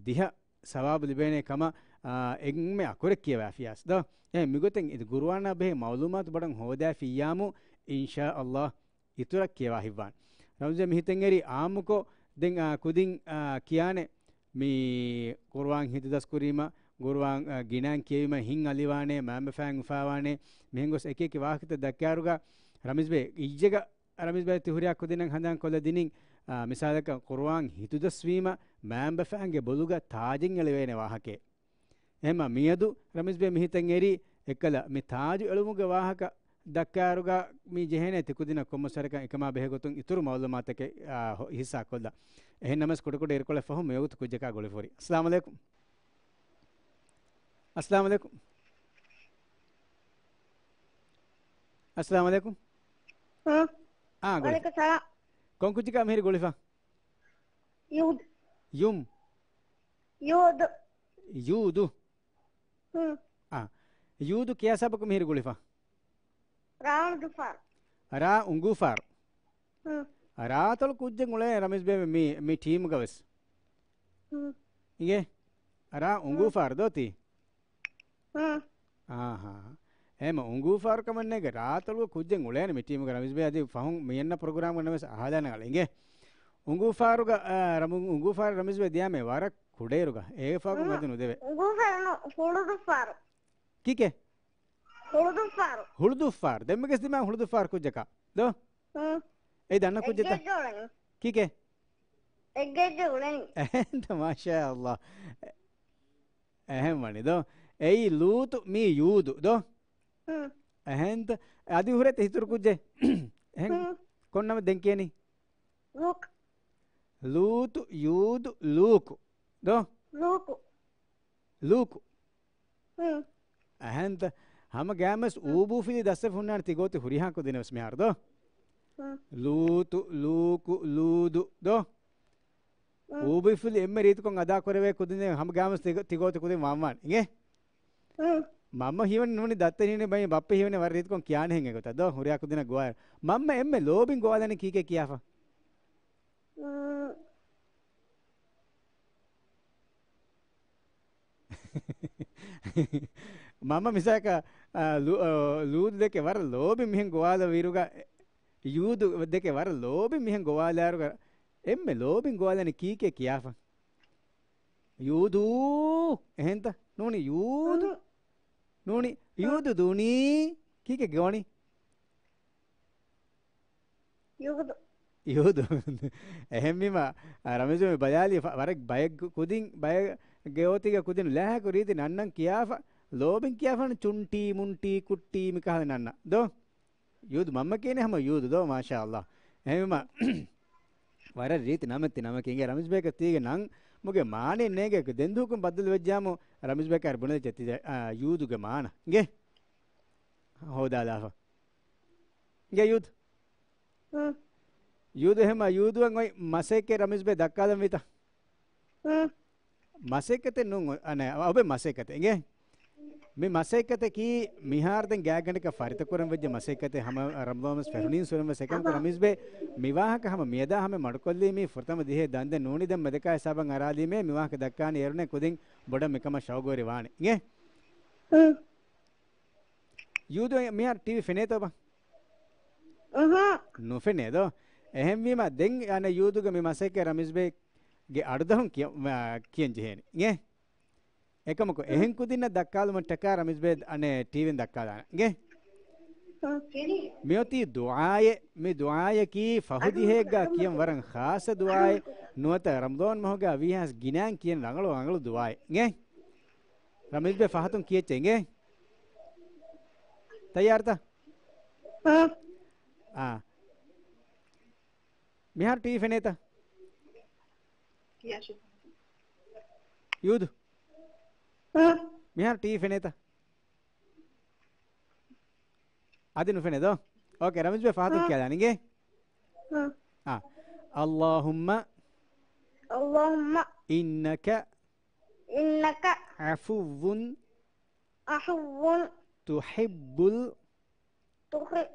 ދިހަ ސަވާބު ލިބޭނެ ކަމަށް، އާ، އެންމެ އަކުރެއް ކިޔަވާފިޔާސް ދޯ. އެ މިގޮތެއް އިދި ގުރުއާނާ ބެހޭ މައުލޫމާތު ބޮޑަށް ހޯދާފިއްޔާމު، އިންޝާ އައްލާހް އިތުރަށް ކިޔަވާ ހިތްވާނެ. ރަމީޒް ބޭ މި ހިތަށް އެރީ އާއްމުކޮށް ދެން، އާ، ކުދިން، އާ، ކިޔާނެ މި ޤުރުއާން ހިތުދަސް ކުރީމަ، ޤުރުއާން، އާ، ގިނައިން ކިޔެވީމަ ހިތް އަލިވާނެ، މައިންބަފައިން އުފާވާނެ، މިހެން ގޮސް އެކި އެކި ވާހަކަތައް ދައްކާއިރުގަ ރަމީޒް ބޭ އިއްޔެގަ ރަމީޒް ބޭ ތި ހުރިހާ ކުދިންނަށް ހަނދާން ކޮށްލަ ދިނިން، އާ، މިސާލަކަށް ޤުރުއާން ހިތުދަސްވީމަ މައިންބަފައިންގެ ބޮލުގަ ތާޖެއް އެޅިވޭނެ ވާހަކައެއް. އެހެންމަ މިއަދު ރަމީޒް ބޭ މި ހިތަށް އެރީ އެއްކަލަ މި ތާޖު އެޅުމުގެ ވާހަކަ ދައްކާއިރުގަ މި ޖެހޭނެ ތި ކުދިންނަށް ކޮންމެސް ވަރަކަށް އެކަމާ ބެހޭ ގޮތުން އިތުރު މައުލޫމާތަކެއް، އާ، ހިއްސާ ކޮށްލަ. އެހެން ނަމަވެސް ކުޑަކުޑަ އިރުކޮޅެއް ފަހުން މިވަގުތު ކުއްޖަކާ ގުޅިފަ ހުރީ. އައްސަލާމު ޢަލައިކުމް. އައްސަލާމު ޢަލައިކުމް. އައްސަލާމު ޢަލައިކުމް. ހުން. އާ، ގުޅި. ވަޢަލައިކުމް ސަލާމް. ކޮން ކުއްޖަކާ މިހިރީ ގުޅިފަ؟ ޔޫދު. ޔުމް. ޔޫދު. ޔޫދު. ހުން. އާ. ޔޫދު ކިޔާ ސަބަކު މިހިރީ ގުޅިފަ؟ ރާ އުނގޫފާރު. ރާ އުނގޫފާރު. ހުން. ރާތަޅު ކުއްޖެއް އުޅޭ ރަމީޒް ބޭބެ މި، މި ޓީމުގަ ވެސް. ހުން. އިނގޭ؟ ރާ ހުން. އުނގޫފާރު ދޯ ތީ؟ ހުން. އާހާ. އެހެމަ އުނގޫފާރު ކަމަށް ނޭނގެ ރާތަޅު ކުއްޖެއް އުޅޭނެ މި ޓީމުގަ ރަމީޒް ބޭ އަދި ފަހުން މި އަންނަ ޕްރޮގްރާމްގަ ނަމަވެސް އަހާލާނެ އަޅެ އިނގޭ. އުނގޫފާރުގަ، އާ، ރަމު-، އުނގޫފާރު ރަމީޒް ބޭ ދިޔާމެ ވަރަށް ކުޑައިރުގަ. އެ ފަހަކު ހުން. މަދު ނުދެވޭ. އުނގޫފާރު ނޫން، ހުޅުދުފާރު. ކީކޭ؟ ހުޅުދުފާރު. ހުޅުދުފާރު. ދެންމެ ގެސް ދިމާ ހުޅުދުފާރު ކުއްޖަކާ. ދޯ؟ ހުން. އެ ދަންނަ ކުއްޖެއްތަ؟ އެއްގެއްގެ އުޅެނީ. ކީކޭ؟ އެއްގެއްގެ އުޅެނީ. އެހެންތަ މާޝާ އައްލާ. އެހެން ވަނީ ދޯ. އެއީ ލޫޠު މީ ޔޫދު ދޯ؟ ހުން. އެހެންތަ؟ އަދި ހުރޭތަ ހިތުރު ކުއްޖެއް؟ އެހެން ހުން. ކޮން ނަމެއް ދެން ކިޔަނީ؟ ލޫޠު. ލޫޠު، ޔޫދު، ލޫކު. ދޯ؟ ލޫކު. ލޫކު. ހުން. އެހެންތަ؟ ހަމަ ގާމަސް ހުން. އޫބޫފިލި ދައްސަފަ ހުންނާނެ ތި ގޯތި ހުރިހާ ކުދިނެއް ވެސް މިހާރު ދޯ؟ ހުން. ލޫޠު، ލޫކު، ލޫދު. ދޯ؟ ހުން. އޫބޫފިލި އެންމެ ރީތިކޮށް އަދާ ކުރެވޭ ކުދިނެއް ހަމަ ގާމަސް ތި ގޯ-، ތި ގޯތި ކުދިން ވާން ވާން. އިނގޭ؟ ހުން. މަންމަ ހީވަނީ ނޫނީ ދައްތަ ހީވަނީ ބައި ބައްޕަ ހީވަނީ ވަރަށް ރީތިކޮށް ކިޔާނެ ހެން އެގޮތަށް ދޯ ހުރިހާ ކުދިންނަށް ގޮވާ. މަންމަ އެންމެ ލޯބިން ގޮވާލަނީ ކީކޭ ކިޔާފަ؟ މް. މަންމަ މިސާލަކަށް، އާ، ލޫ-، އާ، ލޫދު ދެކެ ވަރަށް ލޯބިން މިހެން ގޮވާލަ ވިރުގަ، ޔޫދު ދެކެ ވަރަށް ލޯބިން މިހެން ގޮވާލާއިރުގަ، އެންމެ ލޯބިން ގޮވާލަނީ ކީކޭ ކިޔާފަ؟ ޔޫދޫ. އެހެންތަ؟ ނޫނީ ޔޫދު. އުނގޫ. ނޫނީ އުނގޫ. ޔޫދު ދޫނީ. ކީކޭ ގޮވަނީ؟ ޔޫދު. ޔޫދު. އެހެންވީމަ، އަ، ރަމީޒު މި ބަލާލީ ފަ-، ވަރަށް ބައެއް ކު-، ކުދިން ބައެއް ގެ އޮތީގަ ކުދިން ލާހަކު ރީތި ނަންނަން ކިޔާފަ، ލޯބިން ކިޔާފަ ޗުންޓީ، މުންޓީ، ކުއްޓީ މި ކަހަލަ ނަންނަ. ދޯ؟ ޔޫދު މަންމަ ކިޔަނީ ހަމަ ޔޫދު ދޯ، މާޝާﷲ. އެހެންވީމަ، ވަރަށް ރީތި ނަމެއް ތި ނަމަކީ އިނގޭ ރަމީޒް ބޭކަށް ތީގެ ނަންމުގެ މާނައެއް ނޭނގޭ. ދެން ދުވަހަކުން ބައްދަލު ވެއްޖާމު ރަމީޒް ބޭކަށް ބުނެލި ޗެއްތި، އާ، ޔޫދުގެ މާނަ. އިނގޭ؟ ހޯދާލާފަ. އިނގޭ ޔޫދު. ހުން. ޔޫދު އެހެންމަ ޔޫދުއަށް އޮތް މަސައްކަތް ރަމީޒް ބޭ ދައްކާލަން ވީތަ؟ ހުން. މަސައްކަތެއް ނޫން، އަނެ، އޮބެ މަސައްކަތެއް އިނގޭ؟ މި މަސައްކަތަކީ މިހާރު ދެން ގާތްގަނޑަކަށް ފަރިތަކުރަން ވެއްޖެ މަސައްކަތެއް ހަމަ ރަމަޟާން މަސް ފެށުނީން ސުރެން ވެސް އެކަމަކު ރަމީޒް ބޭ މި ވާހަކަ ހަމަ މިއަދާ ހަމަ މަޑުކޮށްލީ މީ ފުރަތަމަ ދިހައެއް ދަންދެން ނޫނީ ދެން މެދަކާ ހިސާބަށް އަރާލީމޭ މި ވާހަކަ ދައްކާނީ އޭރުނޭ ކުދިން ބޮޑަށް މިކަމަށް ޝައުގުވެރި ވާނެ. އިނގޭ؟ ހުން. ޔޫދު މިހާރު ޓީވީ ފެނޭތޯ ބާ؟ އުހު. ނުފެނޭ ދޯ؟ އެހެންވީމަ ދެން އަނެއް ޔޫދުގެ މި މަސައްކަތް ރަމީޒް ބޭގެ އަޑުދަހުން ކިޔަ-، މަ-، ކިޔަން ޖެހޭނެ. އިނގޭ؟ އެކަމަކު އެހެން ކުދިންނަށް ދައްކާލުމަށްޓަކާ ރަމީޒް ބޭ އަނެއް ޓީވީން ދައްކާލާނެ. އިނގޭ؟ މިއޮތީ ދުޢާއެއް، މި ދުޢާއަކީ ފަހު ދިހައެއްގާ ކިޔަން ވަރަށް ޚާއްޞަ ދުޢާއެއް ނުވަތަ ރަމަޟާން މަހުގާ ވީހާވެސް ގިނައިން ކިޔަން ރަނގަޅު ރަނގަޅު ދުޢާއެއް. އިނގޭ؟ ރަމީޒް ބޭ ފަހަތުން ކިޔައްޗޭ. އިނގޭ؟ ތައްޔާރުތަ؟ އާ. މިހާރު ޓީވީ ފެނޭތަ؟ ކިޔާށޭ. ޔޫދު. ހުން. މިހާރު ޓީވީ ފެނޭތަ؟ އަދި ނުފެނޭ ދޯ؟ އޯކޭ، ރަމީޒް ބޭ ފަހަތުން ހުން. ކިޔާލާނަން އިނގޭ. ހުން. އާ. اللهم اللهم إنك إنك عفو عفو تحب ال- تحب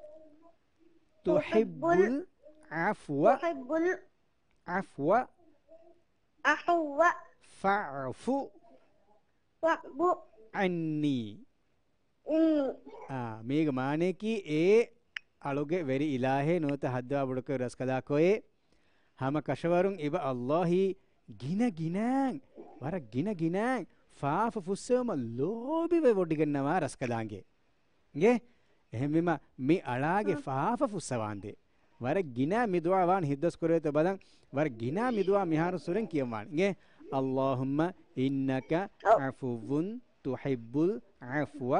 تحب العفو تحب العفو فاعف فاعف عني. އިން. އާ، މީގެ މާނަޔަކީ އޭ އަޅުގެ ވެރި އިލާހޭ ނުވަތަ ހައްދަވާ ބޮޑުކޮށް ރަސްކަލާކޮއޭ، ހަމަ ކަށަވަރުން އިބަ އައްލާހީ ގިނަ ގިނައިން، ވަރަށް ގިނަ ގިނައިން ފާފަ ފުއްސެވުމަށް ލޯބިވެވޮޑިގަންނަވާ ރަސްކަލާނގެ. އިނގޭ؟ އެހެންވީމަ މި އަޅާގެ ހުން. ފާފަ ފުއްސަވާނދޭ. ވަރަށް ގިނަ މި ދުޢާ ވާން ހިތްދަސް ކުރޭތޯ ބަލަން. ވަރަށް ގިނަ މި ދުޢާ މިހާރު ސުރެން ކިޔަން ވާން. އިނގޭ؟ اللهم إنك އޮ. عفو تحب العفو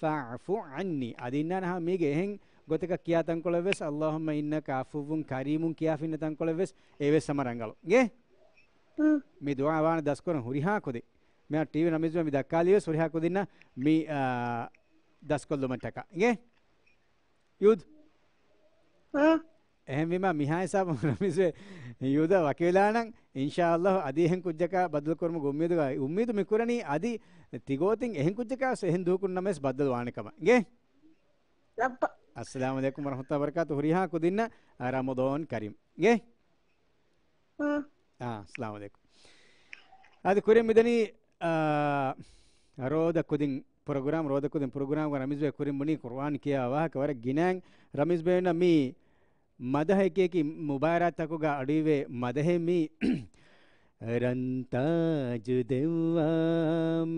فاعف عني. އަދި އިންނާނެ ހާ މީގެ އެހެން ގޮތަކަށް ކިޔާ ތަންކޮޅެއް ވެސް، اللهم إنك عفو كريم ކިޔާފިންނަ ތަންކޮޅެއް ވެސް އެވެސް ހަމަ ރަނގަޅު. އިނގޭ؟ ހުން. މި ދުޢާ ވާން ދަސްކުރަން ހުރިހާ ކުދިން. މިހާ ޓީވީ ރަމީޒް މި ދައްކާލީ ވެސް ހުރިހާ ކުދިންނަށް މި، އާ، ދަސްކޮށްލުމަށްޓަކާ. އިނގޭ؟ ޔޫދު. ހުން. އެހެންވީމާ މިހާ ހިސާބުން ރަމީޒް ބޭ ޔޫދަށް ވަކިވެލާނަން. އިންޝާﷲ އަދި އެހެން ކުއްޖަކާ ބައްދަލުކުރުމުގެ އުއްމީދުގަ، އުއްމީދު މި ކުރަނީ އަދި ތިގޯތިން އެހެން ކުއްޖަކާ ވެސް އެހެން ދުވަހަކުން ނަމަވެސް ބައްދަލު ވާނެ ކަމަށް. އިނގޭ؟ ލައްބަ. އައްސަލާމު ޢަލައިކުމް ވަރަޙްމަތުﷲ ވަބަރަކާތު. ހުރިހާ ކުދިންނަށް ރަމަޟާން ކަރީމް. އިނގޭ؟ ހުން. އާ، އައްސަލާމު ޢަލައިކުމް. އަދި ކުރިން މިދަނީ، އާ، ރޯދަ ކުދިން ޕްރޮގްރާމް، ރޯދަ ކުދިން ޕްރޮގްރާމްގަ ރަމީޒް ބޭ ކުރިން ބުނީ ޤުރުއާން ކިޔާ ވާހަކަ ވަރަށް ގިނައިން. ރަމީޒް ބޭންނަށް މި މަދަހަ އެކި އެކި މުބާރާތްތަކުގަ އަޑުއިވޭ މަދަހެއް މީ. ރަންތާޖު ދެއްވާ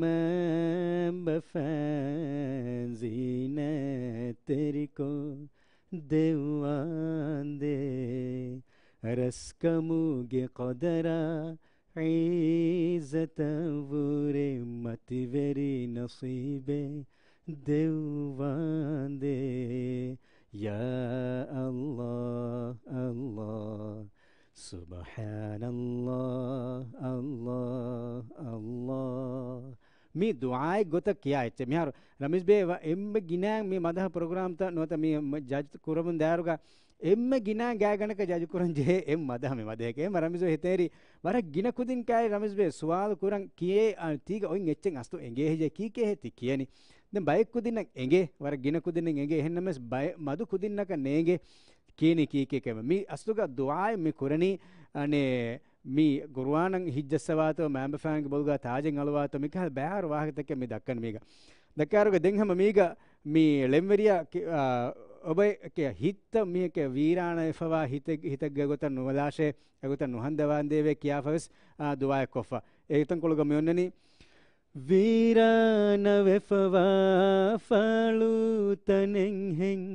މައިންބަފައިން ޒީނަތްތެރިކޮށް ދެއްވާނދޭ. ރަސްކަމުގެ ޤަދަރާ ޢިއްޒަތަށްވުރެ މަތިވެރި ނަސީބެއް ދެއްވާނދޭ. ޔާ ﷲ، ﷲ، ސުބްޙާނަﷲ، ﷲ، ﷲ. މި ދުޢާއެއް ގޮތަށް ކިޔާ އެއްޗެއް. މިހާރު ރަމީޒް ބޭ ވަ-، އެންމެ ގިނައިން މި މަދަހަ ޕްރޮގްރާމްތައް ނުވަތަ މި މަ-، ޖަޖް ކުރަމުން ދާއިރުގަ އެންމެ ގިނަ ގާތްގަނޑަކަށް ޖަޖް ކުރަން ޖެހޭ އެއް މަދަހަ މި މަދަހެކޭ. އެހެން ރަމީޒް ބޭ ހިތޭރި ވަރަށް ގިނަ ކުދިން ކާއި ރަމީޒް ބޭ ސުވާލު ކުރަން ކިޔޭ، އަ، ތީގަ އޮތް އެއްޗެއް އަސްލު އެނގޭ ހެއްޔޭ ކީކޭ ހޭ ތި ކިޔަނީ؟ ދެން ބައެއް ކުދިންނަށް އެނގޭ، ވަރަށް ގިނަ ކުދިންނަށް އެނގޭ. އެހެންނަމަވެސް ބައެއް މަދު ކުދިންނަކަށް ނޭނގޭ ކިޔަނީ ކީކޭ ކަމެއް. މި އަސްލުގަ ދުޢާއެއް މި ކުރަނީ، އަނެއް، މި ޤުރުއާނަށް ހިތްޖައްސަވާތޯ މައިންބަފައިންގެ ބޮލުގަ ތާޖެއް އަޅުވާތޯ މިކަހަލަ ބައިވަރު ވާހަކަތަކެއް މި ދައްކަނީ މީގަ. ދައްކާއިރުގަ ދެން ހަމަ މީގަ މި ޅެންވެރިޔާ ކި-، އާ، އޮބައެކޭ ހިތަށް މީހެކޭ ވީރާނަވެފަވާ ހިތެއް، ހިތެއްގެ ގޮތަށް ނުބަލާށޭ، އެގޮތަށް ނުހަނދަވާނދޭވޭ ކިޔާފަވެސް، އާ، ދުޢާއެއް ކޮށްފަ. އެތަންކޮޅުގަ މި އޮންނަނީ، ވީރާނަވެފަވާ ފަޅު ތަނެއްހެން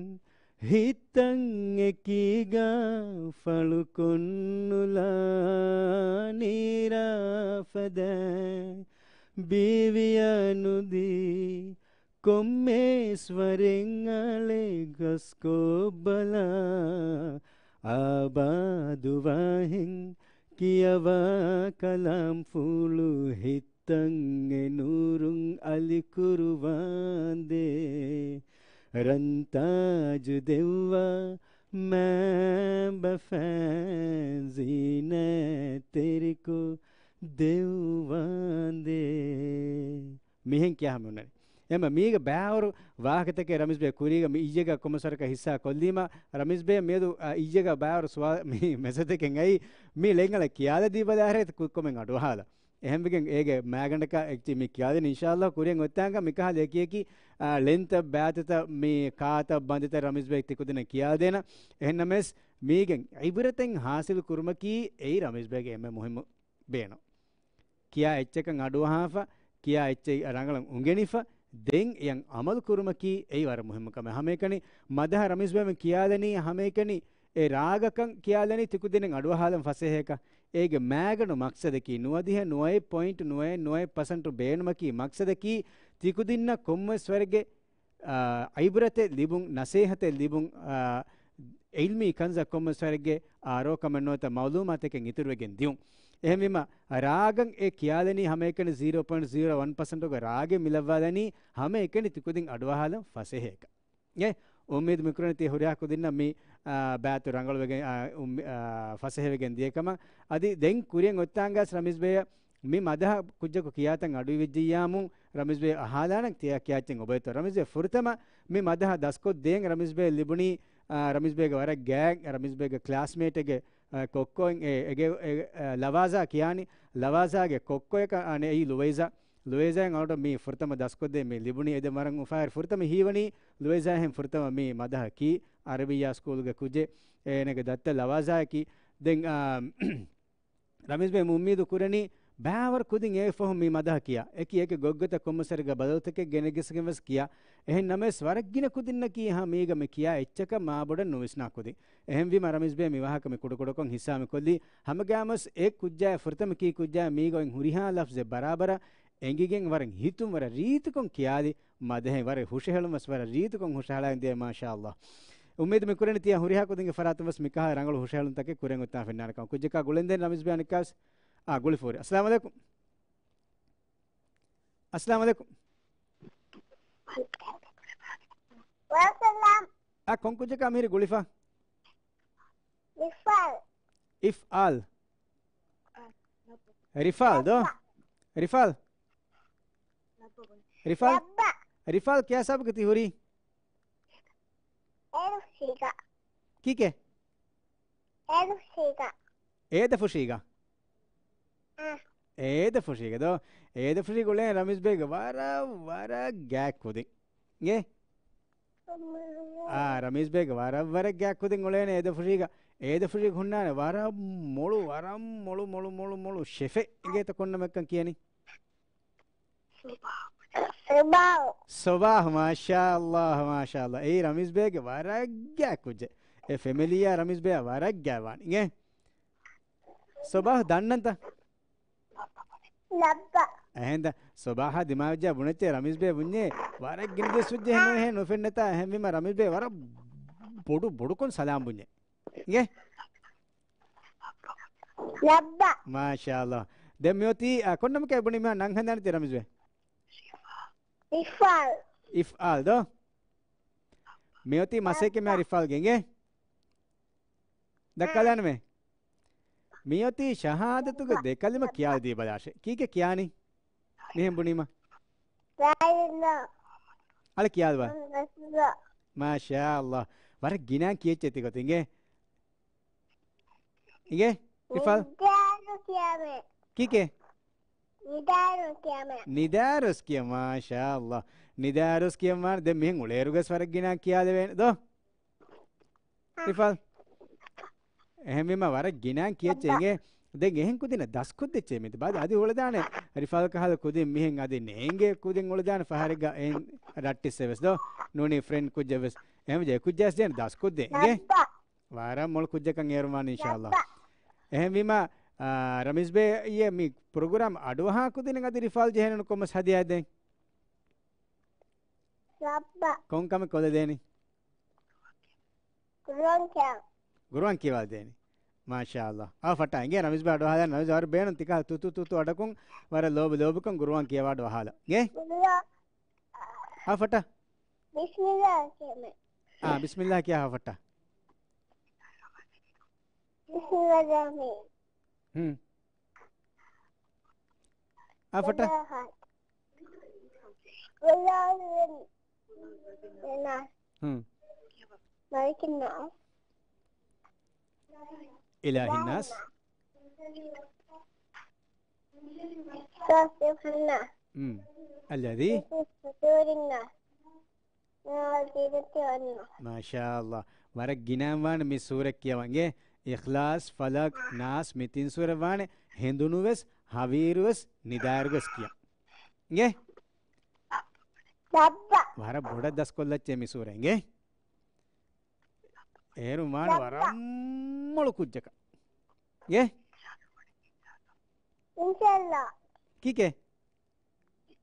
ހިތަށް އެކީގަ ފަޅުކޮށްނުލާ ނީރާ ފަދައިން ބީވިޔަ ނުދީ ކޮންމެސް ވަރެއް އަޅެ ގަސްކޮށްބަލާ، އާބާދުވާހެން ކިޔަވާ ކަލާމްފުޅު ހިތަށް އެ ނޫރުން އަލިކުރުވާނދޭ. ރަންތާޖު ދެއްވާ މައިންބަފައިން ޒީނަތްތެރިކޮށް ދެއްވާނދޭ. މިހެން ކިޔާ ހަމަ އޮންނަނީ. އެމަ މީގަ ބައިވަރު ވާހަކަތަކެއް ރަމީޒް ބޭ ކުރީގަ މި އިއްޔެގަ ކޮމެންޓްސް ވަރަކަށް ހިއްސާ ކޮށްލީމަ، ރަމީޒް ބޭ މިއަދު، އަ، އިއްޔެގަ ބައިވަރު ސުވާލު މި މެސެޖްތަކެއް އައީ، މި ޅެން އަޅެ ކިޔާލަދީ ބަލާހެރޭ ކުއްކޮމެން އަޑުއަހާލަ. އެހެންވެގެން އޭގެ މައިގަނޑަކަށް އެއްޗެއް މި ކިޔާދެނީ އިންޝާﷲ ކުރިއަށް އޮތްތާނގަ މިކަހަލަ އެކި އެކި، އާ، ޅެންތައް ބާތަތައް މި ކާތައް ބަނދެތައް ރަމީޒް ބޭ ތިކުދިންނަށް ކިޔާދޭނަ. އެހެންނަމަވެސް މީގެން ޢިބްރަތެއް ޙާޞިލު ކުރުމަކީ އެއީ ރަމީޒް ބޭގެ އެންމެ މުހިއްމު ބޭނުން. ކިޔާ އެއްޗަކަށް އަޑުއަހާފަ، ކިޔާ އެއްޗެއް ރަނގަޅަށް އުނގެނިފަ، ދެން އެޔަށް ޢަމަލު ކުރުމަކީ އެއީ ވަރަށް މުހިއްމު ކަމެއް. ހަމައެކަނި މަދަހަ ރަމީޒް ބޭ ކިޔާލަނީ، ހަމައެކަނި އެ ރާގަކަން ކިޔާލަނީ ތިކުދިންނަށް އަޑުއަހާލަން ފަސޭހައަކަށް. އޭގެ މައިގަނޑު މަޤްޞަދަކީ ނުވަދިހަ ނުވައެއް ޕޮއިންޓް ނުވައެއް ނުވައެއް ޕަސެންޓު ބޭނުމަކީ މަޤްޞަދަކީ ތިކުދިންނަށް ކޮންމެވެސް ވަރެއްގެ، އާ، ޢިބްރަތެއް ލިބުން، ނަސޭހަތެއް ލިބުން، އާ، ޢިލްމީ ކަންޒަށް ކޮންމެވެސް ވަރެއްގެ އާރޯ ކަމެއް ނުވަތަ މަޢުލޫމާތެކެއް އިތުރުވެގެން ދިޔުން. އެހެންވީމަ، ރާގަށް އެ ކިޔާލަނީ ހަމައެކަނި ޒީރޯ ޕޮއިންޓް ޒީރޯ ވަން ޕަސެންޓުގެ ރާގެއް މިލައްވާލަނީ ހަމައެކަނި ތިކުދިން އަޑުއަހާލަން ފަސޭހައަކަށް. އެ އުއްމީދު މިކުރަނީ ތި ހުރިހާ ކުދިންނަށް މި، އާ، ބައިތު ރަނގަޅުވެގެން، އާ، އުއްމީ-، އާ، ފަސޭހަވެގެން ދިޔަ ކަމަށް. އަދި ދެން ކުރިއަށް އޮތްތާނގަސް ރަމީޒް ބޭ މި މަދަހަ ކުއްޖަކު ކިޔާތަން އަޑުއިވިއްޖިއްޔާމު ރަމީޒް ބޭ އަހާލާނަން ތިޔަ ކިޔާއްޗެއް އޮބައިތޯ. ރަމީޒް ބޭ ފުރަތަމަ މި މަދަހަ ދަސްކޮށްދޭން ރަމީޒް ބޭ ލިބުނީ، އާ، ރަމީޒް ބޭގެ ވަރަށް ގާތް، ރަމީޒް ބޭގެ ކްލާސްމޭޓެއްގެ އަ، ކޮއްކޮއިން އެ، އެގެ، އެ، އަ، ލަވާޒާ ކިޔާނީ، ލަވާޒާގެ ކޮއްކޮއަކަށް އަނެއް އެއީ ލުވައިޒާ. ލުވައިޒާއަށް އަޅުގަނޑު މި ފުރަތަމަ ދަސްކޮށްދޭ މި ލިބުނީ. އެދެން ވަރަށް އުފާވެރި. ފުރަތަމަ ހީވަނީ ލުވައިޒާ އެހެން ފުރަތަމަ މި މަދަހަ ކީ އަރަބިއްޔާ ސްކޫލުގެ ކުއްޖެއް، އޭނަގެ ދައްތަ ލަވާޒާއަކީ. ދެން، އާ، ރަމީޒް ބޭ އުއްމީދު ކުރަނީ ބައިވަރު ކުދިން އެއަށް ފަހު މި މަދަހަ ކިޔާ. އެކި އެކި ގޮތްގޮތަށް ކޮންމެސްވަރެއްގަ ބަދަލުތަކެއް ގެނެގެސްގެން ވެސް ކިޔާ. އެހެން ނަމަވެސް ވަރަށް ގިނަ ކުދިންނަކީ ހަމަ މީގަ މި ކިޔާ އެއްޗަކަށް މާބޮޑަށް ނުވިސްނާ ކުދިން. އެހެންވީމަ ރަމީޒް ބޭ މި ވާހަކަ މި ކުޑަކުޑަކޮށް ހިއްސާ މި ކޮށްލީ. ހަމަގައިމުވެސް އެ ކުއްޖާއި ފުރަތަމަ ކީ ކުއްޖާއި މީގަ އޮތް ހުރިހާ ލަފްޒެއް ބަރާބަރަށް އެނގިގެން ވަރަށް ހިތުން ވަރަށް ރީތިކޮށް ކިޔާލި. މަދަހެއް ވަރަށް ހުށަހެޅުން ވެސް ވަރަށް ރީތިކޮށް ހުށަހަޅައިގެން ދިޔަ، މާޝާ ﷲ. އުއްމީދު މި ކުރަނީ ތިޔަ ހުރިހާ ކުދިންގެ ފަރާތުން ވެސް މިކަހަލަ ރަނގަޅު ހުށަހެޅުންތަކެއް ކުރިއަށް އޮތްތާ ފެންނާނެ ކަމަށް. ކުއްޖަކާ ގުޅެންދެން ރަމީޒް ބޭ އަނެއްކާވެސް. އާ، ގުޅިފަ ހުރި. އައްސަލާމު ޢަލައިކުމް. އައްސަލާމު ޢަލައިކުމް. ވަޢަލައިކުމް އައްސަލާމް. އާ، ކޮން ކުއްޖަކާ މިހިރީ ގުޅިފަ؟ ރިފާލް. އިފްޢާލް. ރިފާލް ދޯ؟ ރިފާލް. ރިފާލް. ރައްބަ. ރިފާލް ކިޔާ ހިސާބަކަށް ތި ހުރީ؟ އޭދަ ފުށީގަ. ކީކޭ؟ އޭދަ ފުށީގަ. އޭދަ ފުށީގަ. އާ. އޭދަ ފުށީގަ ދޯ؟ އޭދަ ފުށީގަ އުޅޭ ރަމީޒް ބޭގެ ވަރަށް، ވަރަށް ގާތް ކުދިން. އޭ؟ އާ، ރަމީޒް ބޭގެ ވަރަށް، ވަރަށް ގާތް ކުދިން އުޅޭނެ އޭދަ ފުށީގަ. އޭދަ ފުށީގަ ހުންނާނެ ވަރަށް މޮޅު، ވަރަށް މޮޅު، މޮޅު، މޮޅު، މޮޅު ޝެފެއް އިނގޭތަ ކޮން ނަމެއްކަން ކިޔަނީ؟ ސޮބާހު. ސޮބާހު، މާޝާ ﷲ، މާޝާ ﷲ. އެއީ ރަމީޒް ބޭގެ ވަރަށް ގާތް ކުއްޖެއް. އެ ފެމިލީއާ ރަމީޒް ބޭއާ ވަރަށް ގާތް ވާނެ. އިނގޭ؟ ސޮބާހު ދަންނަންތަ؟ ލައްބަ. އެހެންތަ؟ ސޮބާހާ ދިމާވެއްޖާ ބުނެއްޗޭ ރަމީޒް ބޭ ބުންޏޭ. ވަރަށް ގިނަ ދުވަސް ވެއްޖެ ހެން ނުފެންނަތާ. އެހެންވީމަ ރަމީޒް ބޭ ވަރަށް ބޮޑު، ބޮޑުކޮށް ސަލާމް ބުންޏޭ. އިނގޭ؟ ލައްބަ. މާޝާ ﷲ. ދެން މިއޮތީ، އަ، ކޮން ނަމަކަށް ބުނީ މި ނަން ހަނދާން ތި ރަމީޒް ބޭ؟ ރިފާލް. އިފްޢާލް ދޯ؟ މިއޮތީ މަސައްކަތް މި ރިފާލް ގެނގޭ. ދައްކާލާނަމޭ. މިއޮތީ ޝަހާދަތުގެ ދެ ކަލިމަ ކިޔާލަދީބަލާށޭ. ކީކޭ ކިޔާނީ؟ މިހެން ބުނީމަ. އަޅެ ކިޔާލަބަލަ. މާޝާ ﷲ. ވަރަށް ގިނަ ކިޔައްޗޭ ތިގޮތުން އިނގޭ. އިނގޭ؟ ރިފާލް. ނިދާރު ކިޔާމެ. ކީކޭ؟ ނިދާރު ކިޔާމެ. ނިދާރުސް ކިޔަ، މާޝާ ﷲ. ނިދާރުސް ކިޔަން ވާނެ. ދެން މިހެން އުޅޭއިރުގަސް ވަރަށް ގިނަ ކިޔާލެވޭނެ ދޯ؟ ރިފާލް. އެހެންވީމަ ވަރަށް ގިނަ ކިޔައްޗޭ އިނގޭ. ދެން އެހެން ކުދިންނަށް ދަސްކޮށްދެއްޗޭ މިތި. ބާދަ އަދި އުޅެދާނެ ރިފާލް ކަހަލަ ކުދިން މިހެން އަދި ނޭނގޭ ކުދިން އުޅެދާނެ ފަހަރެއްގަ އެހެން ރައްޓިއްސެއް ވެސް ދޯ؟ ނޫނީ ފްރެންޑް ކުއްޖެއް ވެސް. އެހެންވެ އެ ކުއްޖާސް ދޭނެ ދަސްކޮށްދޭ އިނގޭ. ވަރަށް މޮޅު ކުއްޖަކަށް އޭރު ވާނެ އިންޝާﷲ. އެހެންވީމަ، އާ، ރަމީޒް ބޭ އިއްޔެ މި ޕްރޮގްރާމް އަޑުއަހާ ކުދިން އަދި ރިފާލް ޖެހޭނެ ކޮންމެސް ހަދިޔާ ދޭން؟ ރައްބަ. ކޮން ކަމެއް ކޮށްލަދޭނީ؟ ގުރުއާން ކިޔާ. ގުރުއާން ކިޔަވާދޭނީ. މާޝާﷲ. އާ ފައްޓާ އިނގޭ ރަމީޒް ބާ އަޑުއަހާލާ. ރަމީޒް ވަރަށް ބޭނުން ތިކާ ތުތު ތުތު އަޑަކުން ވަރަށް ލޯބި ލޯބިކޮށް ގުރުއާން ކިޔަވާ އަޑުއަހާލާ. އިނގޭ؟ ގުރުއާ. އާ ފައްޓާ. ބިސްމިއްލާ ކިޔަމެ. އާ ބިސްމިއްލާ ކިޔާ އާ ފައްޓާ. ބިސްމިއްލާ ހުން. އާ ފައްޓާ. ހުން. މަލިކިންނާސް. އިލާހިންނާސް. ހުން. އައްލަޛީ. މާޝާﷲ. ވަރަށް ގިނައިން ވާނެ މި ސޫރަ ކިޔަވަން. އިނގޭ؟ އިޚްލާޞް، ފަލަޤް، ނާސް މި ތިން ސޫރަ ވާނެ ހެނދުނުވެސް، ހަވީރުވެސް، ނިދާއިރުވެސް ކިޔަން. އިނގޭ؟ ވަރަށް ބޮޑަށް ދަސްކޮށްލައްޗޭ މި ސޫރަ. އިނގޭ؟ އޭރު ވާނެ ވަރަށް މޮޅު ކުއްޖަކަށް. އިނގޭ؟ އިންޝާﷲ. ކީކޭ؟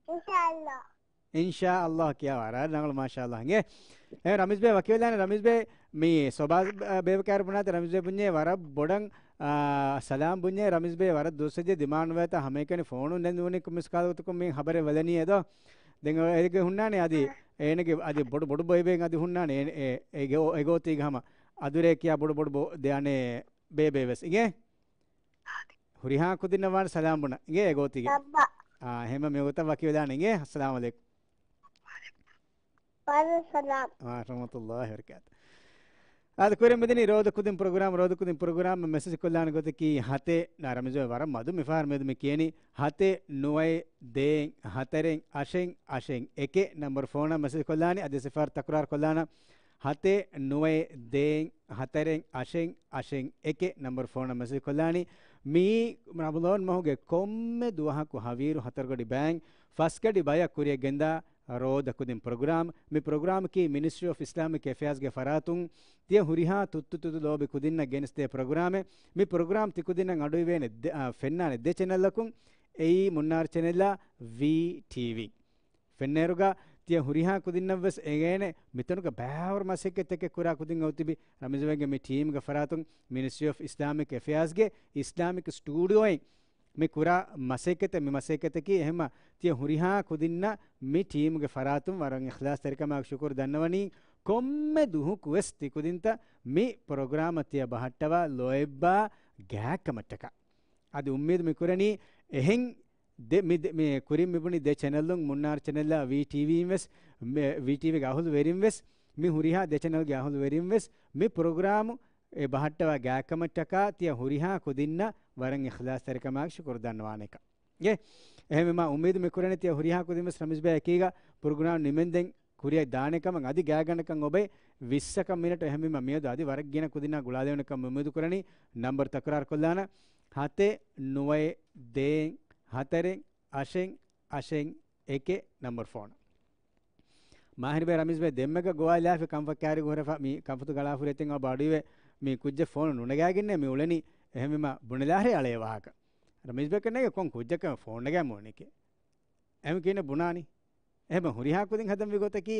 އިންޝާﷲ. އިންޝާﷲ ކިޔާ ވަރަށް ރަނގަޅު މާޝާﷲ. އިނގޭ؟ އެ ރަމީޒް ބޭ ވަކިވެލާނެ ރަމީޒް ބޭ މި ސޮބާ ބޭބަ ކާރު ބުނާތެ ރަމީޒް ބޭ ބުންޏޭ ވަރަށް ބޮޑަށް އާ، ސަލާމް ބުންޏޭ ރަމީޒް ބޭ، ވަރަށް ދުވަސް ވެއްޖެ ދިމާނުވޭތާ ހަމައެކަނި ފޯނުން ނެން ނޫނީ މިސްކާލް ގޮތަކުން މި ހަބަރެއް ވަލަނީ އެދޯ. ދެން އޭގެ ހުންނާނެ އަދި އޭނަގެ އަދި ބޮޑު ބޮޑު ބޮއިބޭން އަދި ހުންނާނެ އޭ، އޭ، އޭގެ އޯ، އެގޯތީގަ ހަމަ އަދުރޭ ކިޔާ ބޮޑު ބޮޑު ބޯ ދެއަނޭ ބޭބޭ ވެސް. އިނގޭ؟ ހުރިހާ ކުދިންނަށް ވާން ސަލާމް ބުނަ. އިނގޭ އެގޯތީގެ. ލައްބާ. އާ، ހެމަ މި ގޮތަށް ވަކިވެދާނެ. އިނގޭ؟ އައްސަލާމް އަލައިކުމް. ވަޢަލައިކުމް ސަލާމް. ވަރަޙްމަތުﷲި ވަބަރަކާތު. އާދެ، ކުރިން މިދިނީ ރޯދަ ކުދިން ޕްރޮގްރާމް، ރޯދަ ކުދިން ޕްރޮގްރާމް މެސެޖް ކޮށްލާނެ ގޮތަކީ ހަތެއް، ނާ ރަމީޒް ވަރަށް މަދު މިފަހަރު މިއަދު މި ކިޔަނީ ހަތެއް ނުވައެއް ދޭއް ހަތަރެއް އަށެއް އަށެއް އެކެއް ނަމްބަރު ފޯނަށް މެސެޖް ކޮށްލާނީ. އަދި ސިފަރު ތަކުރާރު ކޮށްލާނަ، ހަތެއް ނުވައެއް ދޭއް ހަތަރެއް އަށެއް އަށެއް އެކެއް ނަމްބަރު ފޯނަށް މެސެޖް ކޮށްލާނީ. މިއީ ރަމަޟާން މަހުގެ ކޮންމެ ދުވަހަކު ހަވީރު ހަތަރު ގަޑި ބައިން ފަސް ގަޑި ބަޔަށް ކުރިއަށް ގެންދާ ރޯދަ ކުދިން ޕްރޮގްރާމް. މި ޕްރޮގްރާމަކީ މިނިސްޓްރީ އޮފް އިސްލާމިކް އެފެއާޒްގެ ފަރާތުން ތިޔަ ހުރިހާ ތުއްތު ތުއްތު ލޯބި ކުދިންނަށް ގެނެސްދޭ ޕްރޮގްރާމެއް. މި ޕްރޮގްރާމް ތި ކުދިންނަށް އަޑުއިވޭނެ ދެ، އާ، ފެންނާނެ ދެ ޗެނަލްއަކުން. އެއީ މުންނާރު ޗެނަލްއާ ވީ ޓީވީ. ފެންނޭރުގަ ތިޔަ ހުރިހާ ކުދިންނަށްވެސް އެނގޭނެ މިތަނުގަ ބައިވަރު މަސައްކަތްތަކެއް ކުރާ ކުދިން އޮތިބި. ރަމީޒު ބޭގެ މި ޓީމްގެ ފަރާތުން މިނިސްޓްރީ އޮފް އިސްލާމިކް އެފެއާޒްގެ އިސްލާމިކް ސްޓޫޑިއޯއިން މި ކުރާ މަސައްކަތެއް، މި މަސައްކަތަކީ އެހެންމަ ތިޔަ ހުރިހާ ކުދިންނަށް މި ޓީމްގެ ފަރާތުން ވަރަށް އިޚްލާޞްތެރިކަމާއެކު ޝުކުރު ދަންނަވަނީ. ކޮންމެ ދުވަހަކުވެސް ތި ކުދިންތައް މި ޕްރޮގްރާމަށް ތިޔަ ބަހައްޓަވާ ލޯތްބާ ގާތްކަމަށްޓަކާ. އަދި އުއްމީދު މި ކުރަނީ އެހެން ދެ، މި ދެ، މި ކުރިން މި ބުނި ދެ ޗެނަލުން، މުންނާރު ޗެނަލްއާ ވީ ޓީވީއިން ވެސް، މެ، ވީ ޓީވީގެ އަހުލުވެރިން ވެސް، މި ހުރިހާ ދެ ޗެނަލްގެ އަހުލުވެރިން ވެސް މި ޕްރޮގްރާމު އެ ބަހައްޓަވާ ގާތްކަމަށްޓަކާ ތިޔަ ހުރިހާ ކުދިންނަށް ވަރަށް އިޚްލާޞްތެރިކަމާއެކު ޝުކުރު ދަންނަވާނެކަން. އެ، އެހެންވީމާ އުއްމީދު މި ކުރަނީ ތިޔަ ހުރިހާ ކުދިން ވެސް ރަމީޒް ބޭ އެކީގަ ޕްރޮގްރާމް ނިމެންދެން ކުރިއަށް ދާނެ ކަމަށް. އަދި ގާތްގަނޑަކަށް އޮބެ ވިއްސަކަށް މިނެޓު. އެހެންވީމާ މިއަދު އަދި ވަރަށް ގިނަ ކުދިންނާ ގުޅާލެވޭނެ ކަމަށް އުއްމީދު ކުރަނީ. ނަމްބަރު ތަކުރާރު ކޮށްލާނަ، ހަތެއް ނުވައެއް ދޭއް ހަތަރެއް އަށެއް އަށެއް އެކެއް ނަމްބަރު ފޯނަށް. މާހިރު ބޭ ރަމީޒް ބޭ ދެންމެގަ ގޮވާލާފި ކަންފަތް ކާރި ހުރެފަ މި ކަންފަތު ގަޅާފުރި އެތިން އަބަ އަޑުއިވެ މި ކުއްޖެއް ފޯނު ނުނަގާގެންނޭ މި އުޅެނީ. އެހެންވީމާ ބުނެލާހެ އަޅޭ ވާހަކަ. ރަމީޒް ބޭ ކަންނޭގެ ކޮން ކުއްޖަކަށް ފޯނު ނަގާ މޫނެކޭ. އެހެން ކިޔަން ބުނާނީ. އެހެން ހުރިހާ ކުދިން ހަދަންވީ ގޮތަކީ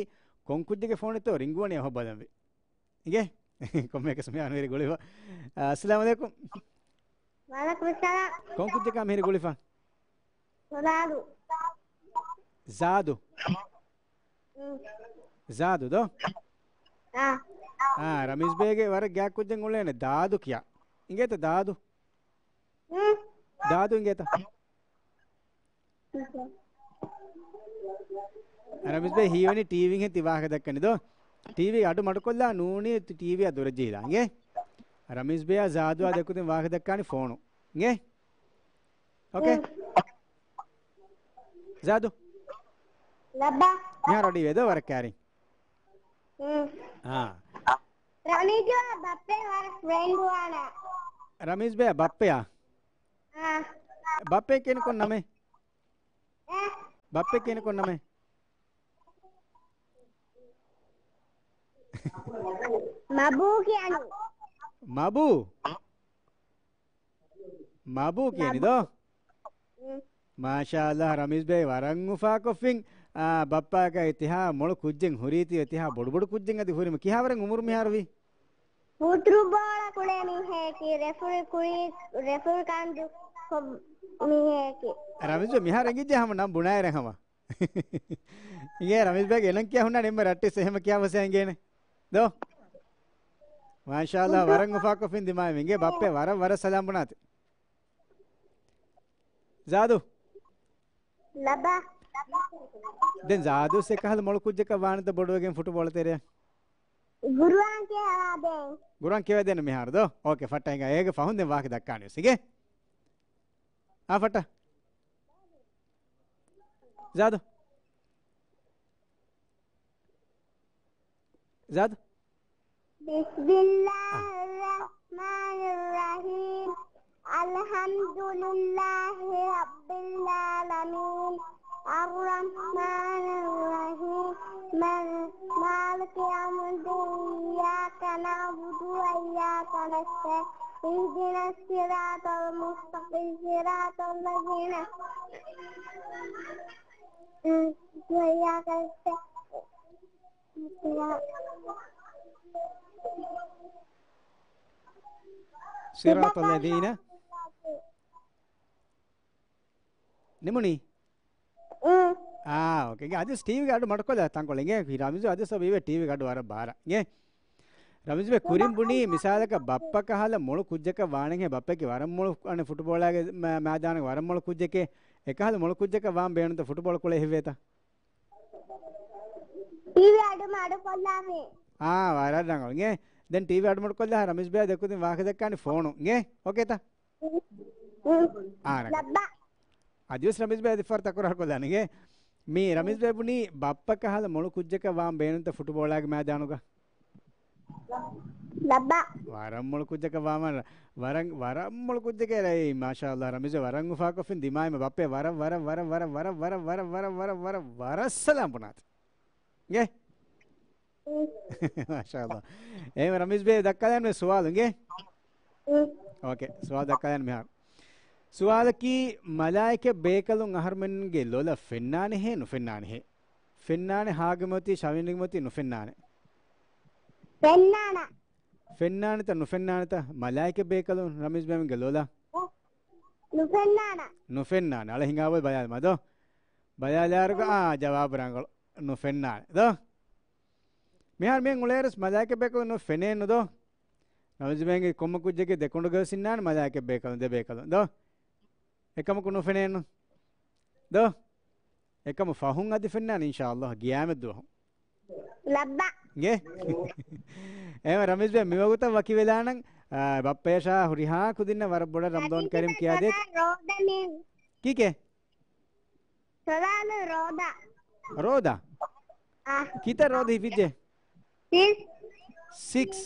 ކޮން ކުއްޖެއްގެ ފޯނެއްތޯ ރިންގުވަނީ އަހަ ބަލަންވީ. އިނގޭ؟ ކޮންމެއަކަސް މިހާރު މިހިރި ގުޅިފަ. އައްސަލާމު އަލައިކުމް. ވަޢަލައިކުމުއްސަލާމް. ކޮން ކުއްޖަކާ މިހިރި ގުޅިފަ؟ ޒާދު. ޒާދު. މް. ޒާދު ދޯ؟ އާ. އާ، ރަމީޒް ބޭގެ ވަރަށް ގާތް ކުއްޖެއް އުޅޭނެ ދާދު ކިޔާ. އިނގޭތަ ދާދު؟ މް. ދާދު އިނގޭތަ؟ ރަމީޒް ބޭ ހީވަނީ ޓީވީއިން ހެން ތި ވާހަކަ ދައްކަނީ ދޯ؟ ޓީވީ އަޑު މަޑުކޮށްލާ ނޫނީ ޓީވީއާ ދުރަށް ޖެހިލާ އިނގޭ؟ ރަމީޒް ބޭއާ ޒާދުއާ ދެކުދިން ވާހަކަ ދައްކާނީ ފޯނު. އިނގޭ؟ އޯކޭ. މް. ޒާދު. ލައްބާ. މިހާރު އަޑު އިވޭ ދޯ ވަރަށް ކައިރިން. މް. އާ. ރަމީޒް ބޭއާ ބައްޕަ ވަރަށް ފްރެންޑް ވާނަ. ރަމީޒް ބޭއާ ބައްޕަޔާ؟ އާ. ބައްޕަ ކިޔަނީ ކޮން ނަމެއް؟ އާ. ބައްޕަ ކިޔަނީ ކޮން ނަމެއް؟ މަބޫ ކިޔަނީ. މަބޫ؟ މަބޫ ކިޔަނީ ދޯ؟ މް. މާޝާﷲ، ރަމީޒް ބޭ ވަރަށް އުފާކޮށްފިން. އާ، ބައްޕާގަ އެތިހާ މޮޅު ކުއްޖެއް ހުރީތީ އެތިހާ ބޮޑުބޮޑު ކުއްޖެއް އަދި ހުރީމަ. ކިހާވަރެއް އުމުރު މިހާރުވީ؟ ފުޓްބޯޅަ ކުޅޭ މީހެއް ކި، ރެފުރި ކުޅި، ރެފުރި ކަން ދު، ކޮ، މީހެއް ކި. ރަމީޒް ބޭ މިހާރު އެނގިއްޖެ ހަމަ ނަން ބުނާއިރެއް ހަމަ. އިނގޭ ރަމީޒް ބޭގެ އެނަން ކިޔާ ހުންނާނެ އެންމެ ރައްޓެއްސެއް އެހެމަ ކިޔާ ވަސޭ އިނގޭނެ. ދޯ؟ މާޝާﷲ، ވަރަށް އުފާކޮށްފިން ދިމާވި. އިނގޭ ބައްޕެ ވަރަށް ވަރަށް ސަލާމް ބުނާތި. ޒާދު. ލަބާ. ދެން ޒާދުސް އެކަހަލަ މޮޅު ކުއްޖަކަށް ވާނެތަ ބޮޑުވެގެން ފުޓުބޯޅަ ތެރެއަށް؟ ގުރުއާން ކިޔަވާދޭން. ގުރުއާން ކިޔަވާދޭން މިހާރު ދޯ؟ އޯކޭ، ފައްޓަ ހިނގާ. އޭގެ ފަހުން ދެން ވާހަކަ ދައްކާނެ ވެސް. އިނގޭ؟ އާ ފައްޓަ. ޒާދު. ޒާދު. بسم الله الرحمن الرحيم. الحمد لله رب العالمين. الرحمن الرحيم. مال، مالك يوم الدين. إياك نعبد وإياك نستعين. اهدنا الصراط المستقيم. صراط الذين وإياك نستعين. ޞިރާޠަ އައްލަޒީނަ. ނިމުނީ؟ އާ، އޯކޭ. އަދިސް ޓީވީގެ އަޑު މަޑުކޮށްލާ ތަންކޮޅެއް އިނގޭ. ރަމީޒު އަދިސް އޮބީވެ ޓީވީގެ އަޑު ވަރަށް ބާރަށް އިނގޭ. ރަމީޒު ކުރިން ބުނީ މިސާލަކަށް ބައްޕަ ކަހަލަ މޮޅު ކުއްޖަކަށް ވާނެހެ، ބައްޕައެކޭ ވަރަށް މޮޅު އަނެއް ފުޓުބޯޅާގެ މަ-، މައިދާނަށް ވަރަށް މޮޅު ކުއްޖެކޭ. އެކަހަލަ މޮޅު ކުއްޖަކަށް ވާން ބޭނުންތަ ފުޓުބޯޅަ ކުޅޭ ހެއްވޭތަ؟ ޓީވީ އަޑު މަޑުކޮށްލާމޭ. އާ، ވަރަށް ރަނގަޅު އިނގޭ. ދެން ޓީވީ އަޑު މަޑުކޮށްލާ ރަމީޒް ބޭ ދެކުދިން ވާހަކަ ދައްކާނީ ފޯނު އިނގޭ. އޯކޭތަ؟ އާ، ރަނގަޅު. ލައްބަ. އަދިވެސް ރަމީޒް ބޭ އަދި ފަހަރު ތަކުރާރު ކޮށްލާނެ އިނގޭ. މީ ރަމީޒް ބޭ ބުނީ ބައްޕަ ކަހަލަ މޮޅު ކުއްޖަކަށް ވާން ބޭނުންތަ ފުޓުބޯޅާގެ މައިދާނުގަ؟ ލައްބަ. ވަރަށް މޮޅު ކުއްޖަކަށް ވާމަ، ވަރަށް، ވަރަށް މޮޅު ކުއްޖެކޭ ރައީ. މާޝާﷲ، ރަމީޒް ވަރަށް އުފާކޮށްފިން ދިމާއިމަ ބައްޕަ ވަރަށް، ވަރަށް، ވަރަށް، ވަރަށް ސަލާމް ބުނާތި. އިނގޭ؟ މާޝާﷲ. އޭ ރަމީޒް ބޭ ދައްކާލަން ސުވާލު އިނގޭ؟ އޯކޭ، ސުވާލު ދައްކާލަން މިހާރު. ސުވާލަކީ، މަލާއިކަ ބޭކަލުން އަހަރުމެންގެ ލޮލަށް ފެންނާނެހޭ ނުފެންނާނެހޭ؟ ފެންނާނެ، ހާގެ މޮތީ، ޝަވިނިގެ މޮތީ ނުފެންނާނެ. ފެންނާނަ. ފެންނާނެތަ ނުފެންނާނެތަ މަލާއިކަ ބޭކަލުން ރަމީޒް ބޭމެންގެ ލޮލަށް؟ ނުފެންނާނަ. ނުފެންނާނެ. އަޅަ ހިނގާބަލަ ބަލާލަމާ ދޯ. ބަލާލާރުގަ އާ ޖަވާބު ރަނގަޅު. ނުފެންނާނެ ދޯ. މިހާރު މިހެން އުޅޭއިރުސް މަލާއިކަ ބޭކަލުން ނުފެނޭނު ދޯ. ރަމީޒް ބޭގެ ކޮންމެ ކުއްޖެއްގެ ދެކުނޑުގަ ވެސް އިންނާނެ މަލާއިކަ ބޭކަލުން، ދެ ބޭކަލުން ދޯ. އެކަމަކު ނުފެނޭނު ދޯ. އެކަމު ފަހުން އަދި ފެންނާނެ އިންޝާﷲ ގިޔާމަތް ދުވަހު. ލައްބަ. އިނގޭ؟ އޭ ރަމީޒް ބޭ މިވަގުތަށް ވަކިވެލާނަން، އާ، ބައްޕަޔަށާ ހުރިހާ ކުދިންނަށް ވަރަށް ބޮޑަށް ރަމަޟާން ކަރީމް ކިޔާދޭ. ކީކޭ؟ ސަލާމް ރޯދަ. ރޯދަ؟ އާ. ކިތައް ރޯދަ ހިފިއްޖެ؟ ސިކްސް. ސިކްސް.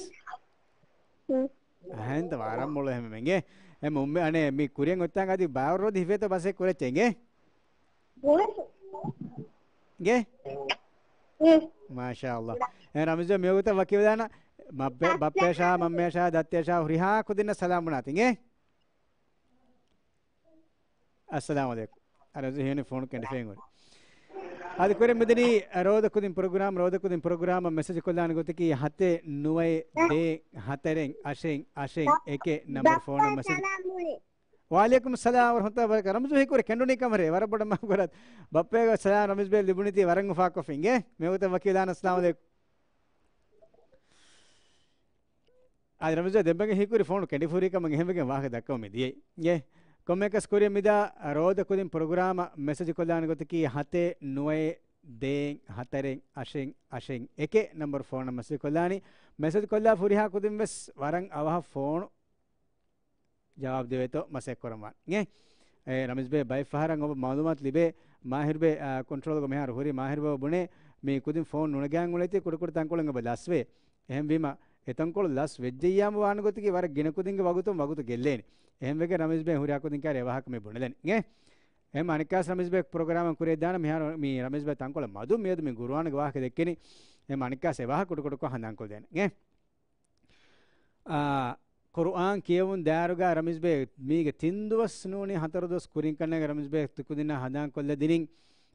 ހުން. އަހަންތަ ވަރަށް މޮޅު އެހެމެންގެ. އެ މުއްމި އަނެ މި ކުރިއަށް އޮތްތާނގ އަދި ބާރަ ރޯދަ ހިފޭތޯ ބަސް ކުރެއްޗެނގެ. ގެ؟ ހުން. މާޝާﷲ. އެ ރަމީޒް ބޭ މިވަގުތަށް ވަކިވެލާނަން ބައްޕަ، ބައްޕަޔަށާ މަންމަޔަށާ ދައްތަޔަށާ ހުރިހާ ކުދިންނަށް ސަލާމް ބުނާތި އިނގޭ. އައްސަލާމު ޢަލައިކުމް. އަރަޒު ހިޔަނި ފޯނު ކެނޑިފައި ހުރި. އަދި ކުރިން މިދަނީ ރޯދަ ކުދިން ޕްރޮގްރާމް، ރޯދަ ކުދިން ޕްރޮގްރާމަށް މެސެޖް ކޮށްލާނެ ގޮތަކީ ހަތެއް ނުވައެއް ދޭއް ހަތަރެއް އަށެއް އަށެއް އެކެއް ނަމްބަރު ފޯނަށް މެސެޖް. ވަޢަލައިކުމް ސަލާމް ވަރަޙްމަތުﷲ ވަބަރަކާތުހު. ރަމްޒު ހީކުރެ ކެނޑުނީ ކަމަށް ވަރަށް ބޮޑަށް މާފު ކުރާތި. ބައްޕައެއްގެ ސަލާމް ރަމީޒް ބޭ ލިބުނީތީ ވަރަށް އުފާކޮށްފި އިނގޭ. މިވަގުތަށް ވަކިވެލާނަން. އައްސަލާމު ޢަލައިކުމް. އާދެ، ރަމީޒް ދެންމެގެ ހީކުރި ފޯނު ކެނޑިފަ ހުރި ކަމަށް އެހެންވެގެން ވާހަކަ ދައްކަމުން މި ދިޔައީ. އިނގޭ؟ ކޮންމެއަކަސް ކުރިއަށް މިދާ ރޯދަ ކުދިން ޕްރޮގްރާމަށް މެސެޖް ކޮށްލާނެ ގޮތަކީ ހަތެއް ނުވައެއް ދޭއް ހަތަރެއް އަށެއް އަށެއް އެކެއް ނަމްބަރު ފޯނަށް މެސެޖް ކޮށްލާނީ. މެސެޖް ކޮށްލާފަ ހުރިހާ ކުދިން ވެސް ވަރަށް އަވަހަށް ފޯނު ޖަވާބު ދެވޭތޯ މަސައްކަތް ކުރަން ވާނެ. އިނގޭ؟ އޭ، ރަމީޒް ބޭ ބައެއް ފަހަރަށް އޮބަ މަޢުލޫމާތު ލިބޭ، މާހިރު ބޭ، އާ، ކޮންޓްރޯލްގަ މިހާރު ހުރި. މާހިރު ބޭ ބުނޭ، މި ކުދިން ފޯން ނުނަގާން އުޅޭތީ ކުޑަކުޑަ ތަންކޮޅެއް އޮބަ ލަސްވޭ. އެހެންވީމަ، އެތަންކޮޅު ލަސް ވެއްޖެއްޔާމަ ވާނެ ގޮތަކީ ވަރަށް ގިނަ ކުދިންގެ ވަގުތުން ވަގުތު ގެއްލޭނެ. އެހެންވެގެން ރަމީޒް ބޭ ހުރިހާ ކުދިން ކާރި އެވާހަކަ މި ބުނެލަނީ. އިނގޭ؟ އެހެން އަނެއްކާސް ރަމީޒް ބޭ ޕްރޮގްރާމަށް ކުރިއަށް ދާނަ މިހާރު މި ރަމީޒް ބޭ ތަންކޮޅެއް މަދު މިއަދު މި ގުރުއާންގެ ވާހަކަ ދެއްކެނީ. އެހެން އަނެއްކާސް އެވާހަކަ ކުޑަކުޑަކޮށް ހަނދާންކޮށްދޭނެ. އިނގޭ؟ އާ، ޤުރުއާން ކިޔެވުން ދާއިރުގަ ރަމީޒް ބޭ މީގެ ތިން ދުވަސް ނޫނީ ހަތަރު ދުވަސް ކުރިން ކަންނޭނގެ ރަމީޒް ބޭ ތިކުދިންނަށް ހަނދާންކޮށްލަދިނިން،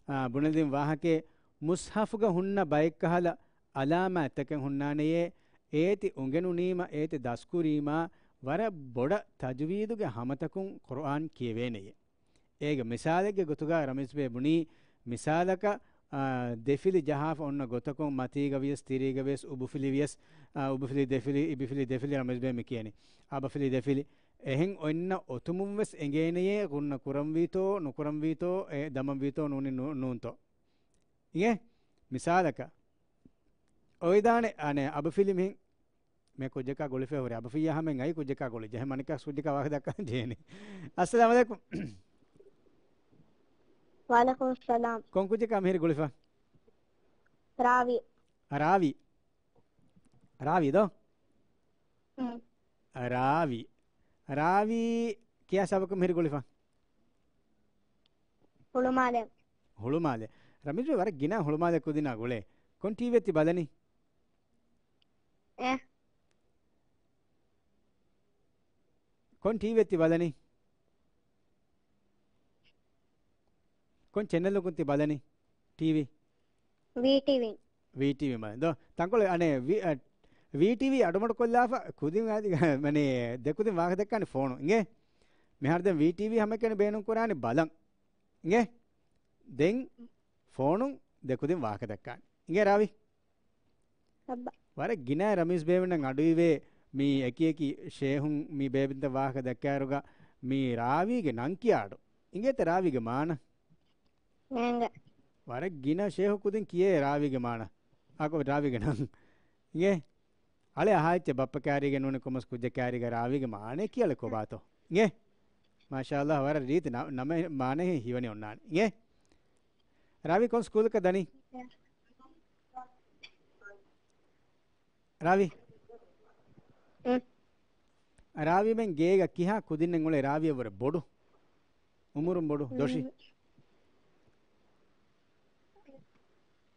އާ، ބުނެލިން ވާހަކައެއް މުޞްޙަފުގަ ހުންނަ ބައެއްކަހަލަ އަލާމާތްތަކެއް ހުންނާނެޔޭ، އޭތި އުނގެނުނީމަ އޭތި ދަސްކުރީމާ ވަރަށް ބޮޑަށް ތަޖުވީދުގެ ހަމަތަކުން ޤުރުއާން ކިޔެވޭނެޔޭ. އޭގެ މިސާލެއްގެ ގޮތުގަ ރަމީޒް ބޭ ބުނީ، މިސާލަކަށް، އާ، ދެފިލި ޖަހާފަ އޮންނަ ގޮތަކުން މަތީގަ ވިޔަސް، ތިރީގަ ވިޔަސް، އުބުފިލި ވިޔަސް، އާ، އުބުފިލި ދެފިލި، އިބިފިލި ދެފިލި ރަމީޒް ބޭ މި ކިޔަނީ. އަބަފިލި ދެފިލި. އެހެން އޮންނަ އޮތުމުން ވެސް އެނގޭނެޔޭ، ޣުންނަ ކުރަންވީތޯ، ނުކުރަންވީތޯ، އެ ދަމަންވީތޯ، ނޫނީ ނޫ-، ނޫންތޯ. އިނގޭ؟ މިސާލަކަށް، އޮވެދާނެ، އަނެއް، އަބަފިލި މިހެން މި ކުއްޖަކާ ގުޅިފަ ހުރި. އަބަފިއްޔާ ހަމައިން އައި ކުއްޖަކާ ގުޅި. ޖެހެމަނިކާ ކުއްޖަކާ ވާހަކަ ދައްކަން ޖެހެނީ. އައްސަލާމު ޢަލައިކުމް. ވަޢަލައިކުމުއްސަލާމް. ކޮން ކުއްޖަކާ މިހިރި ގުޅިފަ؟ ރާވީ. ރާވީ. ރާވީ ދޯ؟ ހުން. ރާވީ. ރާވީ ކިޔާ ސަބަކު މިހިރި ގުޅިފަ؟ ހުޅުމާލެ. ހުޅުމާލެ. ރަމީޒް ވަރަށް ގިނަ ހުޅުމާލެ ކުދިންނާ ގުޅޭ. ކޮން ޓީވީއެއް ތި ބަލަނީ؟ އެ. ކޮން ޓީވީއެއް ތި ބަލަނީ؟ ކޮން ޗެނަލަކުން ތި ބަލަނީ؟ ޓީވީ. ވީޓީވީ. ވީޓީވީ ބަލަނީ. ދޯ، ތަންކޮޅެއް އަނެއް ވީ-، އަ، ވީޓީވީ އަޑުމަޑު ކޮށްލާފަ ކުދިން އަދި، މަނީ، ދެ ކުދިން ވާހަކަ ދައްކާނެ ފޯނު. އިނގޭ؟ މިހާރު ދެން ވީޓީވީ ހަމައެކަނި ބޭނުން ކުރާނެ ބަލަން. އިނގޭ؟ ދެން ފޯނުން ދެ ކުދިން ވާހަކަ ދައްކާނެ. އިނގޭ ރާވީ؟ އައްބަ. ވަރަށް ގިނަ ރަމީޒް ބޭބެންނަށް އަޑުއިވޭ މި އެކި އެކި ޝޭހުން މި ބޭބެންތައް ވާހަކަ ދައްކާއިރުގަ މި ރާވީގެ ނަން ކިޔާ އަޑު. އިނގޭތަ ރާވީގެ މާނަ؟ ނޭނގެ. ވަރަށް ގިނަ ޝޭހު ކުދިން ކިޔޭ ރާވީގެ މާނަ. އާކޮ ރާވީގެ ނަން. އިނގޭ؟ އަޅެ އަހާ އެއްޗެއް ބައްޕަ ކާރީގެ ނޫނީ ކޮމަސް ކުއްޖަ ކާރީގަ ރާވީގެ މާނަ ކިޔާލެ ކޮބާތޯ؟ އިނގޭ؟ މާޝާﷲ ވަރަށް ރީތި ނަ-، ނަމެ މާނައެއް ހީވަނީ އޮންނާނެ. އިނގޭ؟ ރާވީ ކޮން ސްކޫލަކަށް ދަނީ؟ ރާވީ. އުން. ރާވީމެން ގޭގަ ކިހާ ކުދިންނެއް އުޅޭ ރާވީއަށްވުރެ ބޮޑު؟ އުމުރުން ބޮޑު، ދޮށި.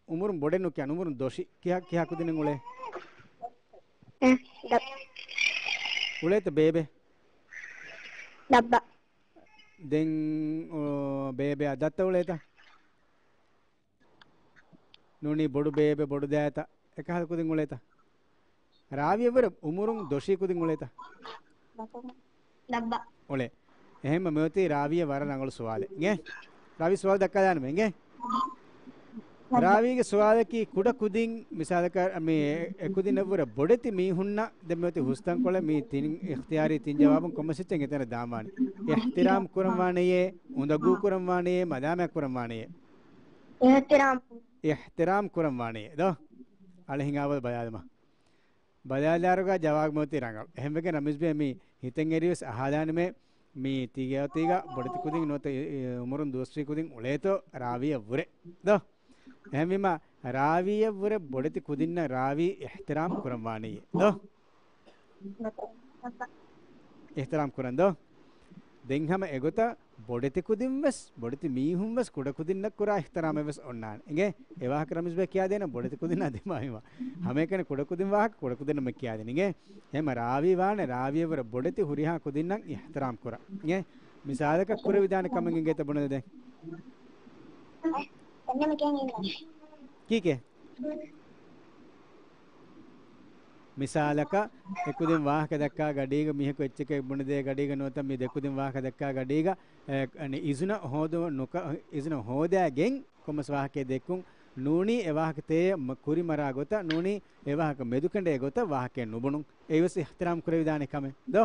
އުމުރުން ބޮޑެއް ނުކިޔާން، އުމުރުން ދޮށި. ކިހާ، ކިހާ ކުދިންނެއް އުޅޭ؟ އެ، ދަ-، އުޅޭތަ ބޭބެ؟ ދައްބަ. ދެން، އޯ، ބޭބެއާ ދައްތަ އުޅޭތަ؟ ނޫނީ ބޮޑު ބޭބެ، ބޮޑު ދައްތަ، އެކަހަލަ ކުދިން އުޅޭތަ؟ ރާވީއަށްވުރެ އުމުރުން ދޮށީ ކުދިން އުޅޭތަ؟ ދައްބަ. އުޅޭ. އެހެންމަ މިއޮތީ ރާވީއަށް ވަރަށް ރަނގަޅު ސުވާލެއް. އިނގޭ؟ ރާވީ ސުވާލު ދައްކާލާނަމޭ. އިނގޭ؟ ރާވީގެ ސުވާލަކީ ކުޑަ ކުދިން މިސާލަކަށް މި އެކުދިންނަށްވުރެ ބޮޑެތި މީހުންނަށް ދެން މިއޮތީ ހުސްތަންކޮޅެއް މި ތިން އިޚްތިޔާރީ ތިން ޖަވާބުން ކޮންމެސް އެއްޗެއް އެތަނަށް ދާންވާނެ. އިޙްތިރާމް ކުރަންވާނެޔޭ، އުނދަގޫ ކުރަންވާނެޔޭ، މަލާމާތް ކުރަންވާނެޔޭ. އިޙްތިރާމް. އިޙްތިރާމް ކުރަންވާނެޔޭ ދޯ؟ އަޅެ ހިނގާބަލަ ބަލާލަމާ. ބަލާލާއިރުގަ ޖަވާބު މިއޮތީ ރަނގަޅު. އެހެންވެގެން ރަމީޒް ބޭ މި ހިތެއް އެރިވެސް އަހާލާނަމޭ، މި ތީގަ ތީގަ ބޮޑެތި ކުދިން ނުވަތަ އި-، އި-، އުމުރުން ދުވަސްވީ ކުދިން އުޅޭތޯ ރާވީއަށްވުރެ ދޯ؟ އެހެންވީމަ ރާވީއަށްވުރެ ބޮޑެތި ކުދިންނަށް ރާވީ އިޙްތިރާމް ކުރަންވާނެޔޭ ދޯ؟ އިޙްތިރާމް ކުރަން ދޯ؟ ދެން ހަމަ އެގޮތަށް ބޮޑެތި ކުދިން ވެސް، ބޮޑެތި މީހުން ވެސް، ކުޑަ ކުދިންނަށް ކުރާ އިޙްތިރާމެއް ވެސް އޮންނާނެ. އިނގޭ؟ އެ ވާހަކަ ރަމީޒް ބޭ ކިޔާދޭނަން ބޮޑެތި ކުދިންނާ ދިމާވީމަ. ހަމައެކަނި ކުޑަ ކުދިން ވާހަކަ ކުޑަ ކުދިންނަށް މެ ކިޔާދޭނެ. އިނގޭ؟ އެހެންމަ ރާވީ ވާނެ ރާވީއަށްވުރެ ބޮޑެތި ހުރިހާ ކުދިންނަށް އިޙްތިރާމް ކުރަން. އިނގޭ؟ މިސާލަކަށް ކުރެވިދާނެ ކަމެއް އިނގޭތަ ބުނެލަދޭ. ކީކޭ؟ މިސާލަކަށް، އެކުދިން ވާހަކަ ދައްކާ ގަޑީގަ މީހަކު އެއްޗެކޭ ބުނެދޭ ގަޑީގަ ނުވަތަ މި ދެކުދިން ވާހަކަ ދައްކާ ގަޑީގަ، އެ، އަނެ، އިޒުނަ ހޯދު-، ނުކަ-، އިޒުނަ ހޯދާގެން ކޮމަސް ވާހަކައެއް ދެއްކުން ނޫނީ އެ ވާހަކަތޭ މަ-، ކުރިމަރާ ގޮތަށް ނޫނީ އެ ވާހަކަ މެދުކެނޑޭ ގޮތަށް ވާހަކައެއް ނުބުނުން. އެއީވެސް އިޙްތިރާމް ކުރެވިދާނެ ކަމެއް ދޯ؟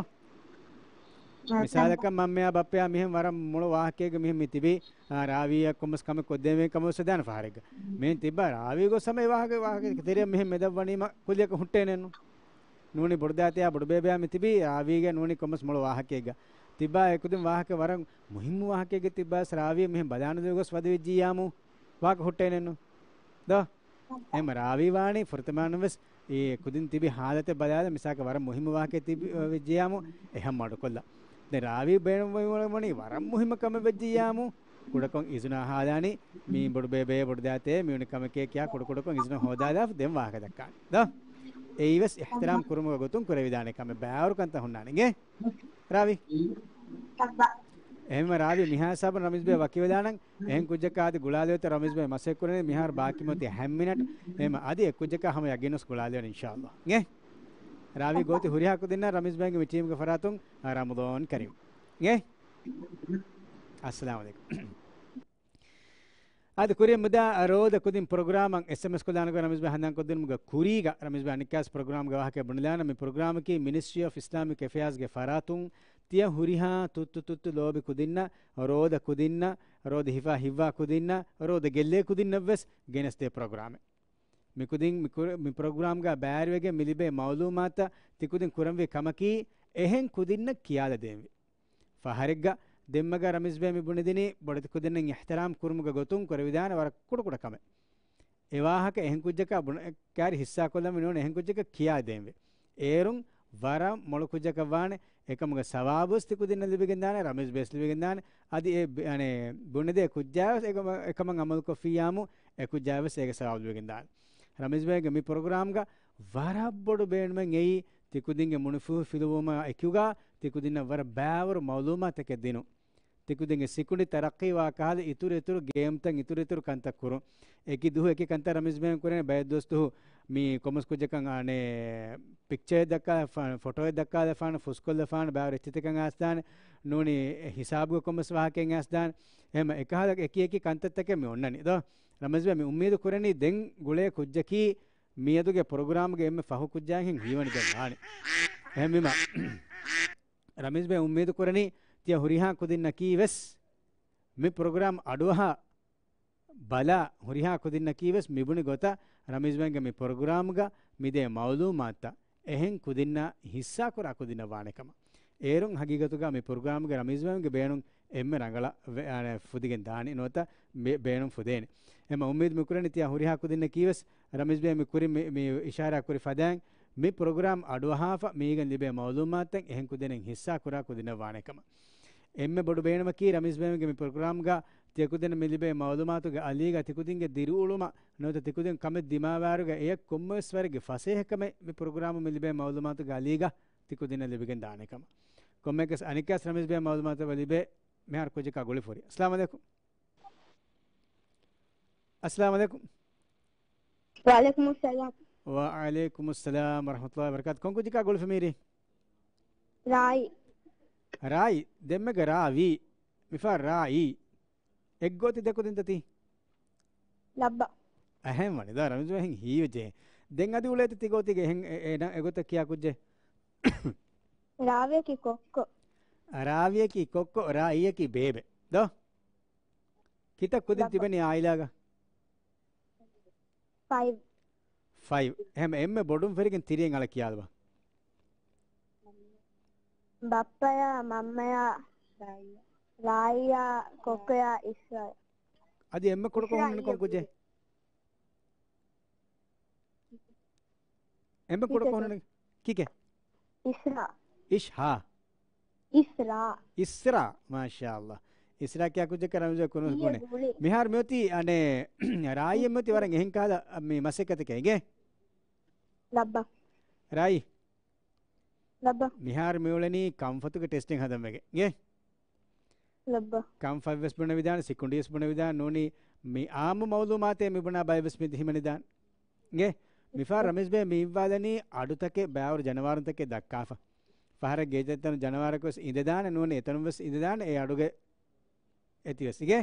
މިސާލަކަށް މަންމަޔާ ބައްޕަޔާ މިހެން ވަރަށް މޮޅު ވާހަކައެއްގަ މިހެން މި ތިބީ، އާ، ރާވީއަށް ކޮންމެސް ކަމެއް ކޮށްދޭން ކަމަށް ވެސް ދާނެ ފަހަރެއްގަ. މިހެން ތިއްބާ ރާވީ ގޮސް ހަމަ އެ ވާހަކަ، ވާހަކަ ތެރެއަށް މިހެން މެދަށް ވަނީމަ ކުއްލިއަކަށް ހުއްޓޭނެއްނު. ނޫނީ ބޮޑުދާތަޔާ ބޮޑުބޭބެޔާ މި ތިބީ ރާވީގަ ނޫނީ ކޮންމެސް މޮޅު ވާހަކައެއްގަ. ތިއްބާ އެކުދިން ވާހަކަ ވަރަށް މުހިއްމު ވާހަކައެއްގަ ތިއްބާ ވެސް ރާވީ މިހެން ބަލާނުދޭ ގޮސް ވަދެވިއްޖިއްޔާމު ވާހަކަ ހުއްޓޭނެއްނު. ދޯ؟ އެހެންމަ ރާވީ ވާނީ ފުރަތަމައިން ވެސް އެ ކުދިން ތިބި ހާލަތެއް ބަލާލަ މިސާލަކަށް ވަރަށް މުހިއްމު ވާހަކައެއް ތިބި ވެއްޖިއްޔާމު އެހަށް މަޑުކޮށްލާ. ދެން ރާވީ ބޭނުންވަނީ ވަރަށް މުހިއްމު ކަމެއް ވެއްޖިއްޔާމު ކުޑަކޮށް އިޒުނަ ހާލާނީ މީ ބޮޑުބޭބެ ބޮޑުދާތެ މީހުން ކަމެކޭ ކިޔާ ކުޑަކުޑަކޮށް އިޒުނަ ހޯދާލާފަ ދެން ވާހަކަ ދައްކާނެ. ދޯ؟ އެއީވެސް އިޙްތިރާމް ކުރުމުގެ ގޮތުން ކުރެވިދާނެ ކަމެއް ބާވަރު ކަންތައް ހުންނާނެ. އިނގޭ؟ ރާވީ. އެހެންމަ ރާވީ މިހާ ހިސާބުން ރަމީޒް ބޭ ވަކިވެލާނަން. އެހެން ކުއްޖަކާ އަދި ގުޅާލެވޭތަ ރަމީޒް ބޭ މަސައްކަތް ކުރަނީ މިހާރު ބާކީ މިއޮތީ ހަ މިނެޓް. އެހެންމަ އަދި އެ ކުއްޖަކާ ހަމަ ޔަގީނުން ގުޅާލެވޭނެ އިންޝާﷲ. އިނގޭ؟ ރާވީ ގޯތި ހުރިހާ ކުދިންނަށް ރަމީޒް ބޭގެ މި ޓީމްގެ ފަރާތުން، އާ، ރަމަޟާން ކަރީމް. އިނގޭ؟ އައްސަލާމު ޢަލައިކުމް. އަދި ކުރިއަށް މުދާ ރޯދަ ކުދިން ޕްރޮގްރާމަށް އެސްއެމްއެސް ކޮށްލާނެ ގޮތް ރަމީޒް ބޭ ހަނދާން ކޮށްދިނުމުގެ ކުރީގަ ރަމީޒް ބޭ އަނެއްކާސް ޕްރޮގްރާމްގެ ވާހަކަ ބުނެލާނަން. މި ޕްރޮގްރާމަކީ މިނިސްޓްރީ އޮފް އިސްލާމިކް އެފެއާޒްގެ ފަރާތުން ތިޔަ ހުރިހާ ތުއްތު ތުއްތު ލޯބި ކުދިންނަށް، ރޯދަ ކުދިންނަށް، ރޯދަ ހިފާ ހިއްވާ ކުދިންނަށް، ރޯދަ ގެއްލޭ ކުދިންނަށް ވެސް ގެނެސްދޭ ޕްރޮގްރާމެއް. މިކުދިން މި ކުރ-، މި ޕްރޮގްރާމްގަ ބައިވެރިވެގެން މި ލިބޭ މައުލޫމާތަށް ތިކުދިން ކުރަންވީ ކަމަކީ އެހެން ކުދިންނަށް ކިޔާލަދޭންވީ. ފަހަރެއްގަ ދެންމެގަ ރަމީޒް ބޭ މި ބުނެދިނީ ބޮޑެތި ކުދިންނަށް އިޙްތިރާމް ކުރުމުގެ ގޮތުން ކުރެވިދާނެ ވަރަށް ކުޑަކުޑަ ކަމެއް. އެ ވާހަކަ އެހެން ކުއްޖަކާ ބުނެ-، ކާރި ހިއްސާ ކޮށްލަންވީ ނޫން އެހެން ކުއްޖަކަށް ކިޔާދޭންވީ. އޭރުން ވަރަށް މޮޅު ކުއްޖަކަށް ވާނެ. އެކަމުގެ ސަވާބުވެސް ތި ކުދިންނަށް ލިބިގެންދާނެ، ރަމީޒް ބޭސް ލިބިގެންދާނެ. އަދި އެ ބި-، އަނެ، ބުނެދޭ ކުއްޖާވެސް އެކަމަ-، އެކަމަށް އަމަލުކޮށްފިއްޔާމު އެ ކުއްޖާވެސް އޭގެ ސަވާބު ލިބިގެންދާނެ. ރަމީޒް ބޭގެ މި ޕްރޮގްރާމްގަ ވަރަށް ބޮޑު ބޭނުމެއް އެއީ ތިކުދިންގެ މުނިފޫހި ފިލުވުމާ އެކުގަ ތިކުދިންނަށް ވަރަށް ބާވަރު މައުލޫމާތުތަކެއް ދިނުން. ތިކުދިންގެ ސިކުނޑި ތަރައްޤީވާ ކަހަލަ އިތުރު އިތުރު ގޭމްތައް އިތުރު އިތުރު ކަންތައް ކުރުން. އެކި ދުވަހު އެކި ކަންތައް ރަމީޒް ބޭން ކުރޭނެ ބައެއް ދުވަސް ދުވަހު، މި ކޮންމެސް ކުއްޖަކަށް އަނެއް ޕިކްޗަރެއް ދައްކާލަފާނެ، ފޮޓޯއެއް ދައްކާލަފާނެ، ފުސްކޮށްލަފާނެ، ބާރު އެއްޗިތަކަށް އައިސްދާނެ، ނޫނީ ހިސާބުގެ ކޮންމެސް ވާހަކައެއް އައިސްދާނެ. އެހެމަ އެކަހަލަ އެކި އެކި ކަންތައްތަކެއް މި އޮންނަނީ ދޯ. ރަމީޒްބެ މި އުއްމީދު ކުރަނީ ދެން ގުޅޭ ކުއްޖަކީ މިއަދުގެ ޕްރޮގްރާމްގެ އެންމެ ފަހު ކުއްޖާއެއްހެން ހީވަނި ދެން ވާނެ. އެހެންވީމަ ރަމީޒްބެ އުއްމީދު ކުރަނީ ތިޔަ ހުރިހާ ކުދިންނަކީ ވެސް މި ޕްރޮގްރާމް އަޑުއަހާ ބަލާ ހުރިހާ ކުދިންނަކީ ވެސް މިބުނި ގޮތަށް ރަމީޒްބެންގެ މި ޕްރޮގްރާމްގަ މިދޭ މައުލޫމާތުތައް އެހެން ކުދިންނާ ހިއްސާކުރާ ކުދިންނަށް ވާނެ ކަމަށް. އޭރުން ހަގީގަތުގަ މި ޕްރޮގްރާމްގެ ރަމީޒްބެންގެ ބޭނުން އެންމެ ރަނގަޅަށް ވެ-، އާ، ފުދިގެން ދާނެ ނުވަތަ މި ބޭނުން ފުދޭނެ. އެމަ އުއްމީދު މި ކުރަނީ ތިޔަ ހުރިހާ ކުދިންނަކީ ވެސް ރަމީޒްބެ މި ކުރި މި، މި އިޝާރާ ކުރި ފަދައިން މި ޕްރޮގްރާމް އަޑުއަހާފަ މީގަން ލިބޭ މައުލޫމާތުތައް އެހެން ކުދިނެއް ހިއްސާ ކުރާ ކުދިންނަށް ވާނެ ކަމަށް. އެންމެ ބޮޑު ބޭނުމަކީ ރަމީޒް ބޭނުމެންގެ މި ޕްރޮގްރާމްގަ ތިޔަ ކުދިންނަށް މި ލިބޭ މައުލޫމާތުގެ އަލީގަ ތިކުދިންގެ ދިރިއުޅުމަށް ނުވަތަ ތިކުދިން ކަމެއް ދިމާވާއިރުގަ އެޔަށް ކޮންމެވެސް ވަރެއްގެ ފަސޭހަކަމެއް މި ޕްރޮގްރާމު މި ލިބޭ މައުލޫމާތުގެ އަލީގަ ތިކުދިންނަށް ލިބިގެން ދާނެ ކަމަށް. ކޮންމެއަކަސް އަނެއްކާސް ރަމީޒް ބޭ މައުލޫމާތު ލިބޭ މިހާރު ކުއްޖަކާ ގުޅިފުރި. އައްސަލާމު ޢަލައިކުމް. އައްސަލާމު ޢަލައިކުމް. ވަޢަލައިކުމުއްސަލާމް. ވަޢަލައިކުމުއްސަލާމް ވަރަޙްމަތުﷲ ވަބަރަކާތު. ކޮން ކުއްޖަކާ ގުޅިފަ މީރީ؟ ރާއި. ރާއި، ދެންމެގަ ރާވީ. މިފާ ރާއީ. އެއްގޮތި ދެކުދިންތަ ތީ؟ ލައްބަ. އެހެން ވަނީ. ދާ ރަމީޒް ވެހިން ހީވެއްޖެ. ދެން އަދި އުޅޭތަ ތި ގޯތީގަ އެހެން އެ-، އެ-، އެގޮތަށް ކިޔާ ކުއްޖެއް؟ ރާވިޔަކީ ކޮއްކޮ. ރާވިޔަކީ ކޮއްކޮ، ރާއީއަކީ ބޭބެ. ދޯ؟ ކިތައް ކުދިން ލައްބަ. ތިބެނީ އާއިލާގަ؟ ފައިވް. ފައިވް. އެހެމަ އެންމެ ބޮޑުން ފެރިގެން ތިރިއެއް އަޅަ ކިޔާލަބަ. ބައްޕަޔާ، މަންމަޔާ، ރާއިޔާ، ކޮއްކޮޔާ، އިސްރާއިލް. އަދި އެންމެ ކުޑަކޮށް ހުންނަނީ ކޮން ކުއްޖެއް؟ އެންމެ ކުޑަކޮށް ހުންނަނީ ކިކެ؟ އިސްރާ. އިޝްހާ. އިސްރާ. އިސްރާ. މާޝާﷲ. އިސްރާ ކިޔާ ކުއްޖަކަށް ރަމީޒް ކުރިން ގުޅި. މިހާރު މިއޮތީ އަނެއް ރާއީ މިއޮތީ ވަރަށް އެހެން ކަހަލަ މި މަސައްކަތަކަށް އިނގޭ؟ ލައްބަ. ރާއީ. ލައްބަ. މިހާރު މިއުޅެނީ ކަންފަތުގެ ޓެސްޓެއް ހަދަން ވެގެން. އިނގޭ؟ ލައްބަ. ކަންފަތްވެސް ބުނެވިދާނެ، ސިކުނޑިވެސް ބުނެވިދާނެ، ނޫނީ މި އާއްމު މައުލޫމާތެއް މި ބުނާ ބައެއްވެސް މި ހިމެނިދާނެ. އިނގޭ؟ މިފާ ރަމީޒް ބޭ މި އިއްވާލަނީ އަޑުތަކެއް ބައިވަރު ޖަނަވާރުންތަކެއް ދައްކާފަ. ފަހަރަށް ގޭޖެއްތަނު ޖަނަވާރަކުވެސް އިނދެދާނެ، ނޫނީ އެތަނުންވެސް އިނދެދާނެ އެ އަޑުގެ އެތިވެސް. އިނގޭ؟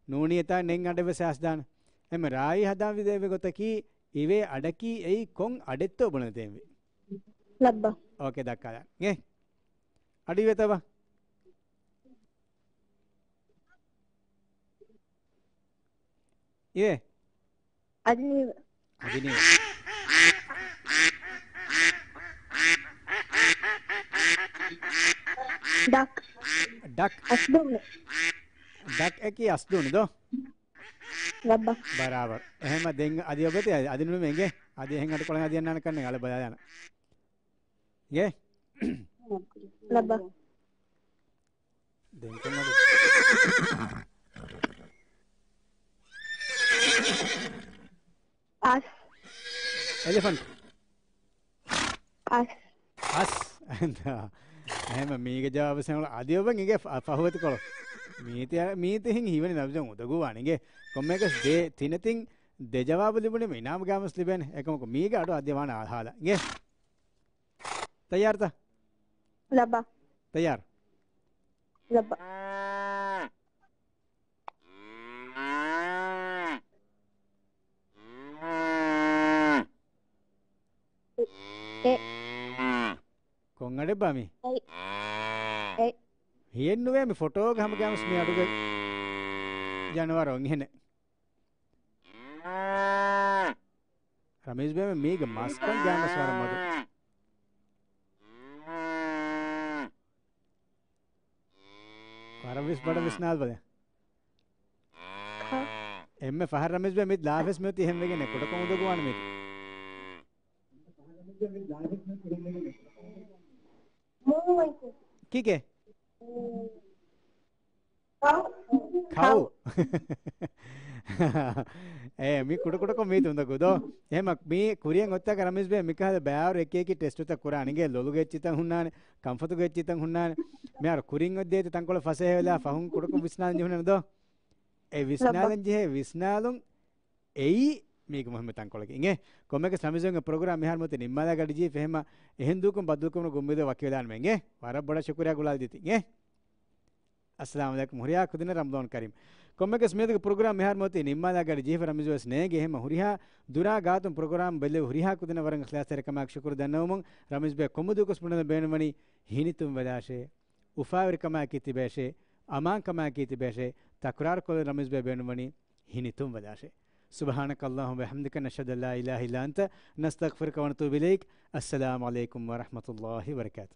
ނޫނީ އެތާ ނެތް އަޑެއްވެސް އައިސްދާނެ. އެމެ ރާއީ ހަދާން ވިދެވި ގޮތަކީ އިވޭ އަޑަކީ އެއީ ކޮން އަޑެއްތޯ ބުނެދޭންވީ. ލައްބަ. އޯކޭ، ދައްކާލާން. އިނގޭ؟ އަޑު އިވޭތަ ބާ؟ އިވޭ؟ އަދި ނީވެ. އަދި ނީވެ. ޑަކް. ޑަކް. އަސްދޫނި. ޑަކް އަކީ އަސްދޫނި ދޯ؟ ލައްބަ. ބަރާބަރު. އެހެންމަ ދެން އަދި އޮބެތި އަދި ނުޅުމެ އިނގޭ. އަދި އެހެން އަޑުކޮޅެއް އަދި އަންނާނެ ކަންނެ އަޅެ ބަލާލާނަ. އިނގޭ؟ ލައްބަ. ދެން ކޮން އަޑެއް؟ އަސް. އެލިފަންޓް. އަސް. އަސް. އެހެން މީގެ ޖަވާބު ސެމުޅު އަދި އޮބަން އިނގޭ ފަ-، ފަހުވެތިކޮޅު. މީތި، މީތި ހިން ހީވަނީ ނަބްޒު އުނދަގޫވާނެ އިނގޭ. ކޮންމެއަކަސް ދޭ ތިނެތިން ދެ ޖަވާބު ލިބުނީމަ އިނާމު ގާމަސް ލިބޭނެ. އެކަމަކު މީގެ އަޑު އަދި ވާނެ އަހާލަ އިނގޭ. ތައްޔާރުތަ؟ ލައްބަ. ތައްޔާރު. ލައްބަ. އެ. ކޮން އަޑެއްބާ މީ؟ އެ. އެ. ހިޔެއްނުވޭ މި ފޮޓޯގަ ހަމަ ގާމަސް މި އަޑުގެ ޖަނަވާރު އޮން އެހެނެއް. ރަމީޒް ބޭބެ މީގެ މަސްކަން ގާމަސް ވަރަށް މަދު. ވަރަށް ވިސް ބޮޑަށް ވިސްނާލަބަލަ. އެންމެ ފަހަރު ރަމީޒް ބޭ މި ލާފެސް މިއޮތީ ހެންވެގެން ކުޑަކޮށް އުނދަގޫވާނެ މީ. ކީކޭ؟ ކައު. ކައު. އޭ، މި ކުޑަކުޑަކޮށް މީތި އުނދަގޫ ދޯ. އެހެމަ މީ ކުރިއަށް އޮތްތާކަށް ރަމީޒް ބޭ މިކަހަލަ ބައިވަރު އެކި އެކި ޓެސްޓުތައް ކުރާނެ. އިނގޭ ލޮލުގެ އެއްޗިތައް ހުންނާނެ، ކަންފަތުގެ އެއްޗިތައް ހުންނާނެ. މިހާރު ކުރިން އޮތް ދޭތި ތަންކޮޅެއް ފަސޭހަވެލާ ފަހުން ކުޑަކޮށް ވިސްނާލަން ޖެހުނެ ދޯ. އެ ވިސްނާލަން ޖެހޭ ވިސްނާލުން އެއީ މީގެ މުހިއްމު ތަންކޮޅަކީ އިނގޭ. ކޮންމެއަކަސް ރަމީޒުގެ ޕްރޮގްރާމް މިހާރު މިއޮތީ ނިންމާލާ ގަޑިޖެހިފަ، އެހެން ދޫކޮށް ބައްދަލުކުރުމުގެ އުއްމީދު ވަކިވެލާނަމޭ އިނގޭ. ވަރަށް ބޮޑަށް ޝުކުރިއްޔާ ގުޅާލަދީތީ އިނގޭ. އައްސަލާމު ޢަލައިކުމް. ހުރިހާ ކުދިންނަށް ރަމަޟާން ކަރީމް. ކޮންމެއަކަސް މިއަދުގެ ޕްރޮގްރާމް މިހާރު މިއޮތީ ނިންމާލާ ގަޑިޖެހިފަ، ރަމީޒު ވެސް ނޭނގެ. އެހެންމަ ހުރިހާ ދުރާ ގާތުން ޕްރޮގްރާމް ބެލެވި ހުރިހާ ކުދިންނަށް ވަރަށް އިޚްލާޞްތެރިކަމާއެކު ޝުކުރު ދަންނަވަމުން، ރަމީޒުބެ ކޮންމެ ދުވަސް ބުނަން ބޭނުންވަނީ ހިނިތުންވެލާށޭ، އުފާވެރިކަމާއެކީ ތިބޭށޭ، އަމާންކަމާއެކީ ތިބޭށޭ، ތަކުރާރުކޮށް ރަމީޒުބެ ބޭނުންވަނީ ހިނިތުންވެލާށޭ. سبحانك اللهم وبحمدك، نشهد أن لا إله إلا أنت، نستغفرك ونتوب إليك. السلام عليكم ورحمة الله وبركاته.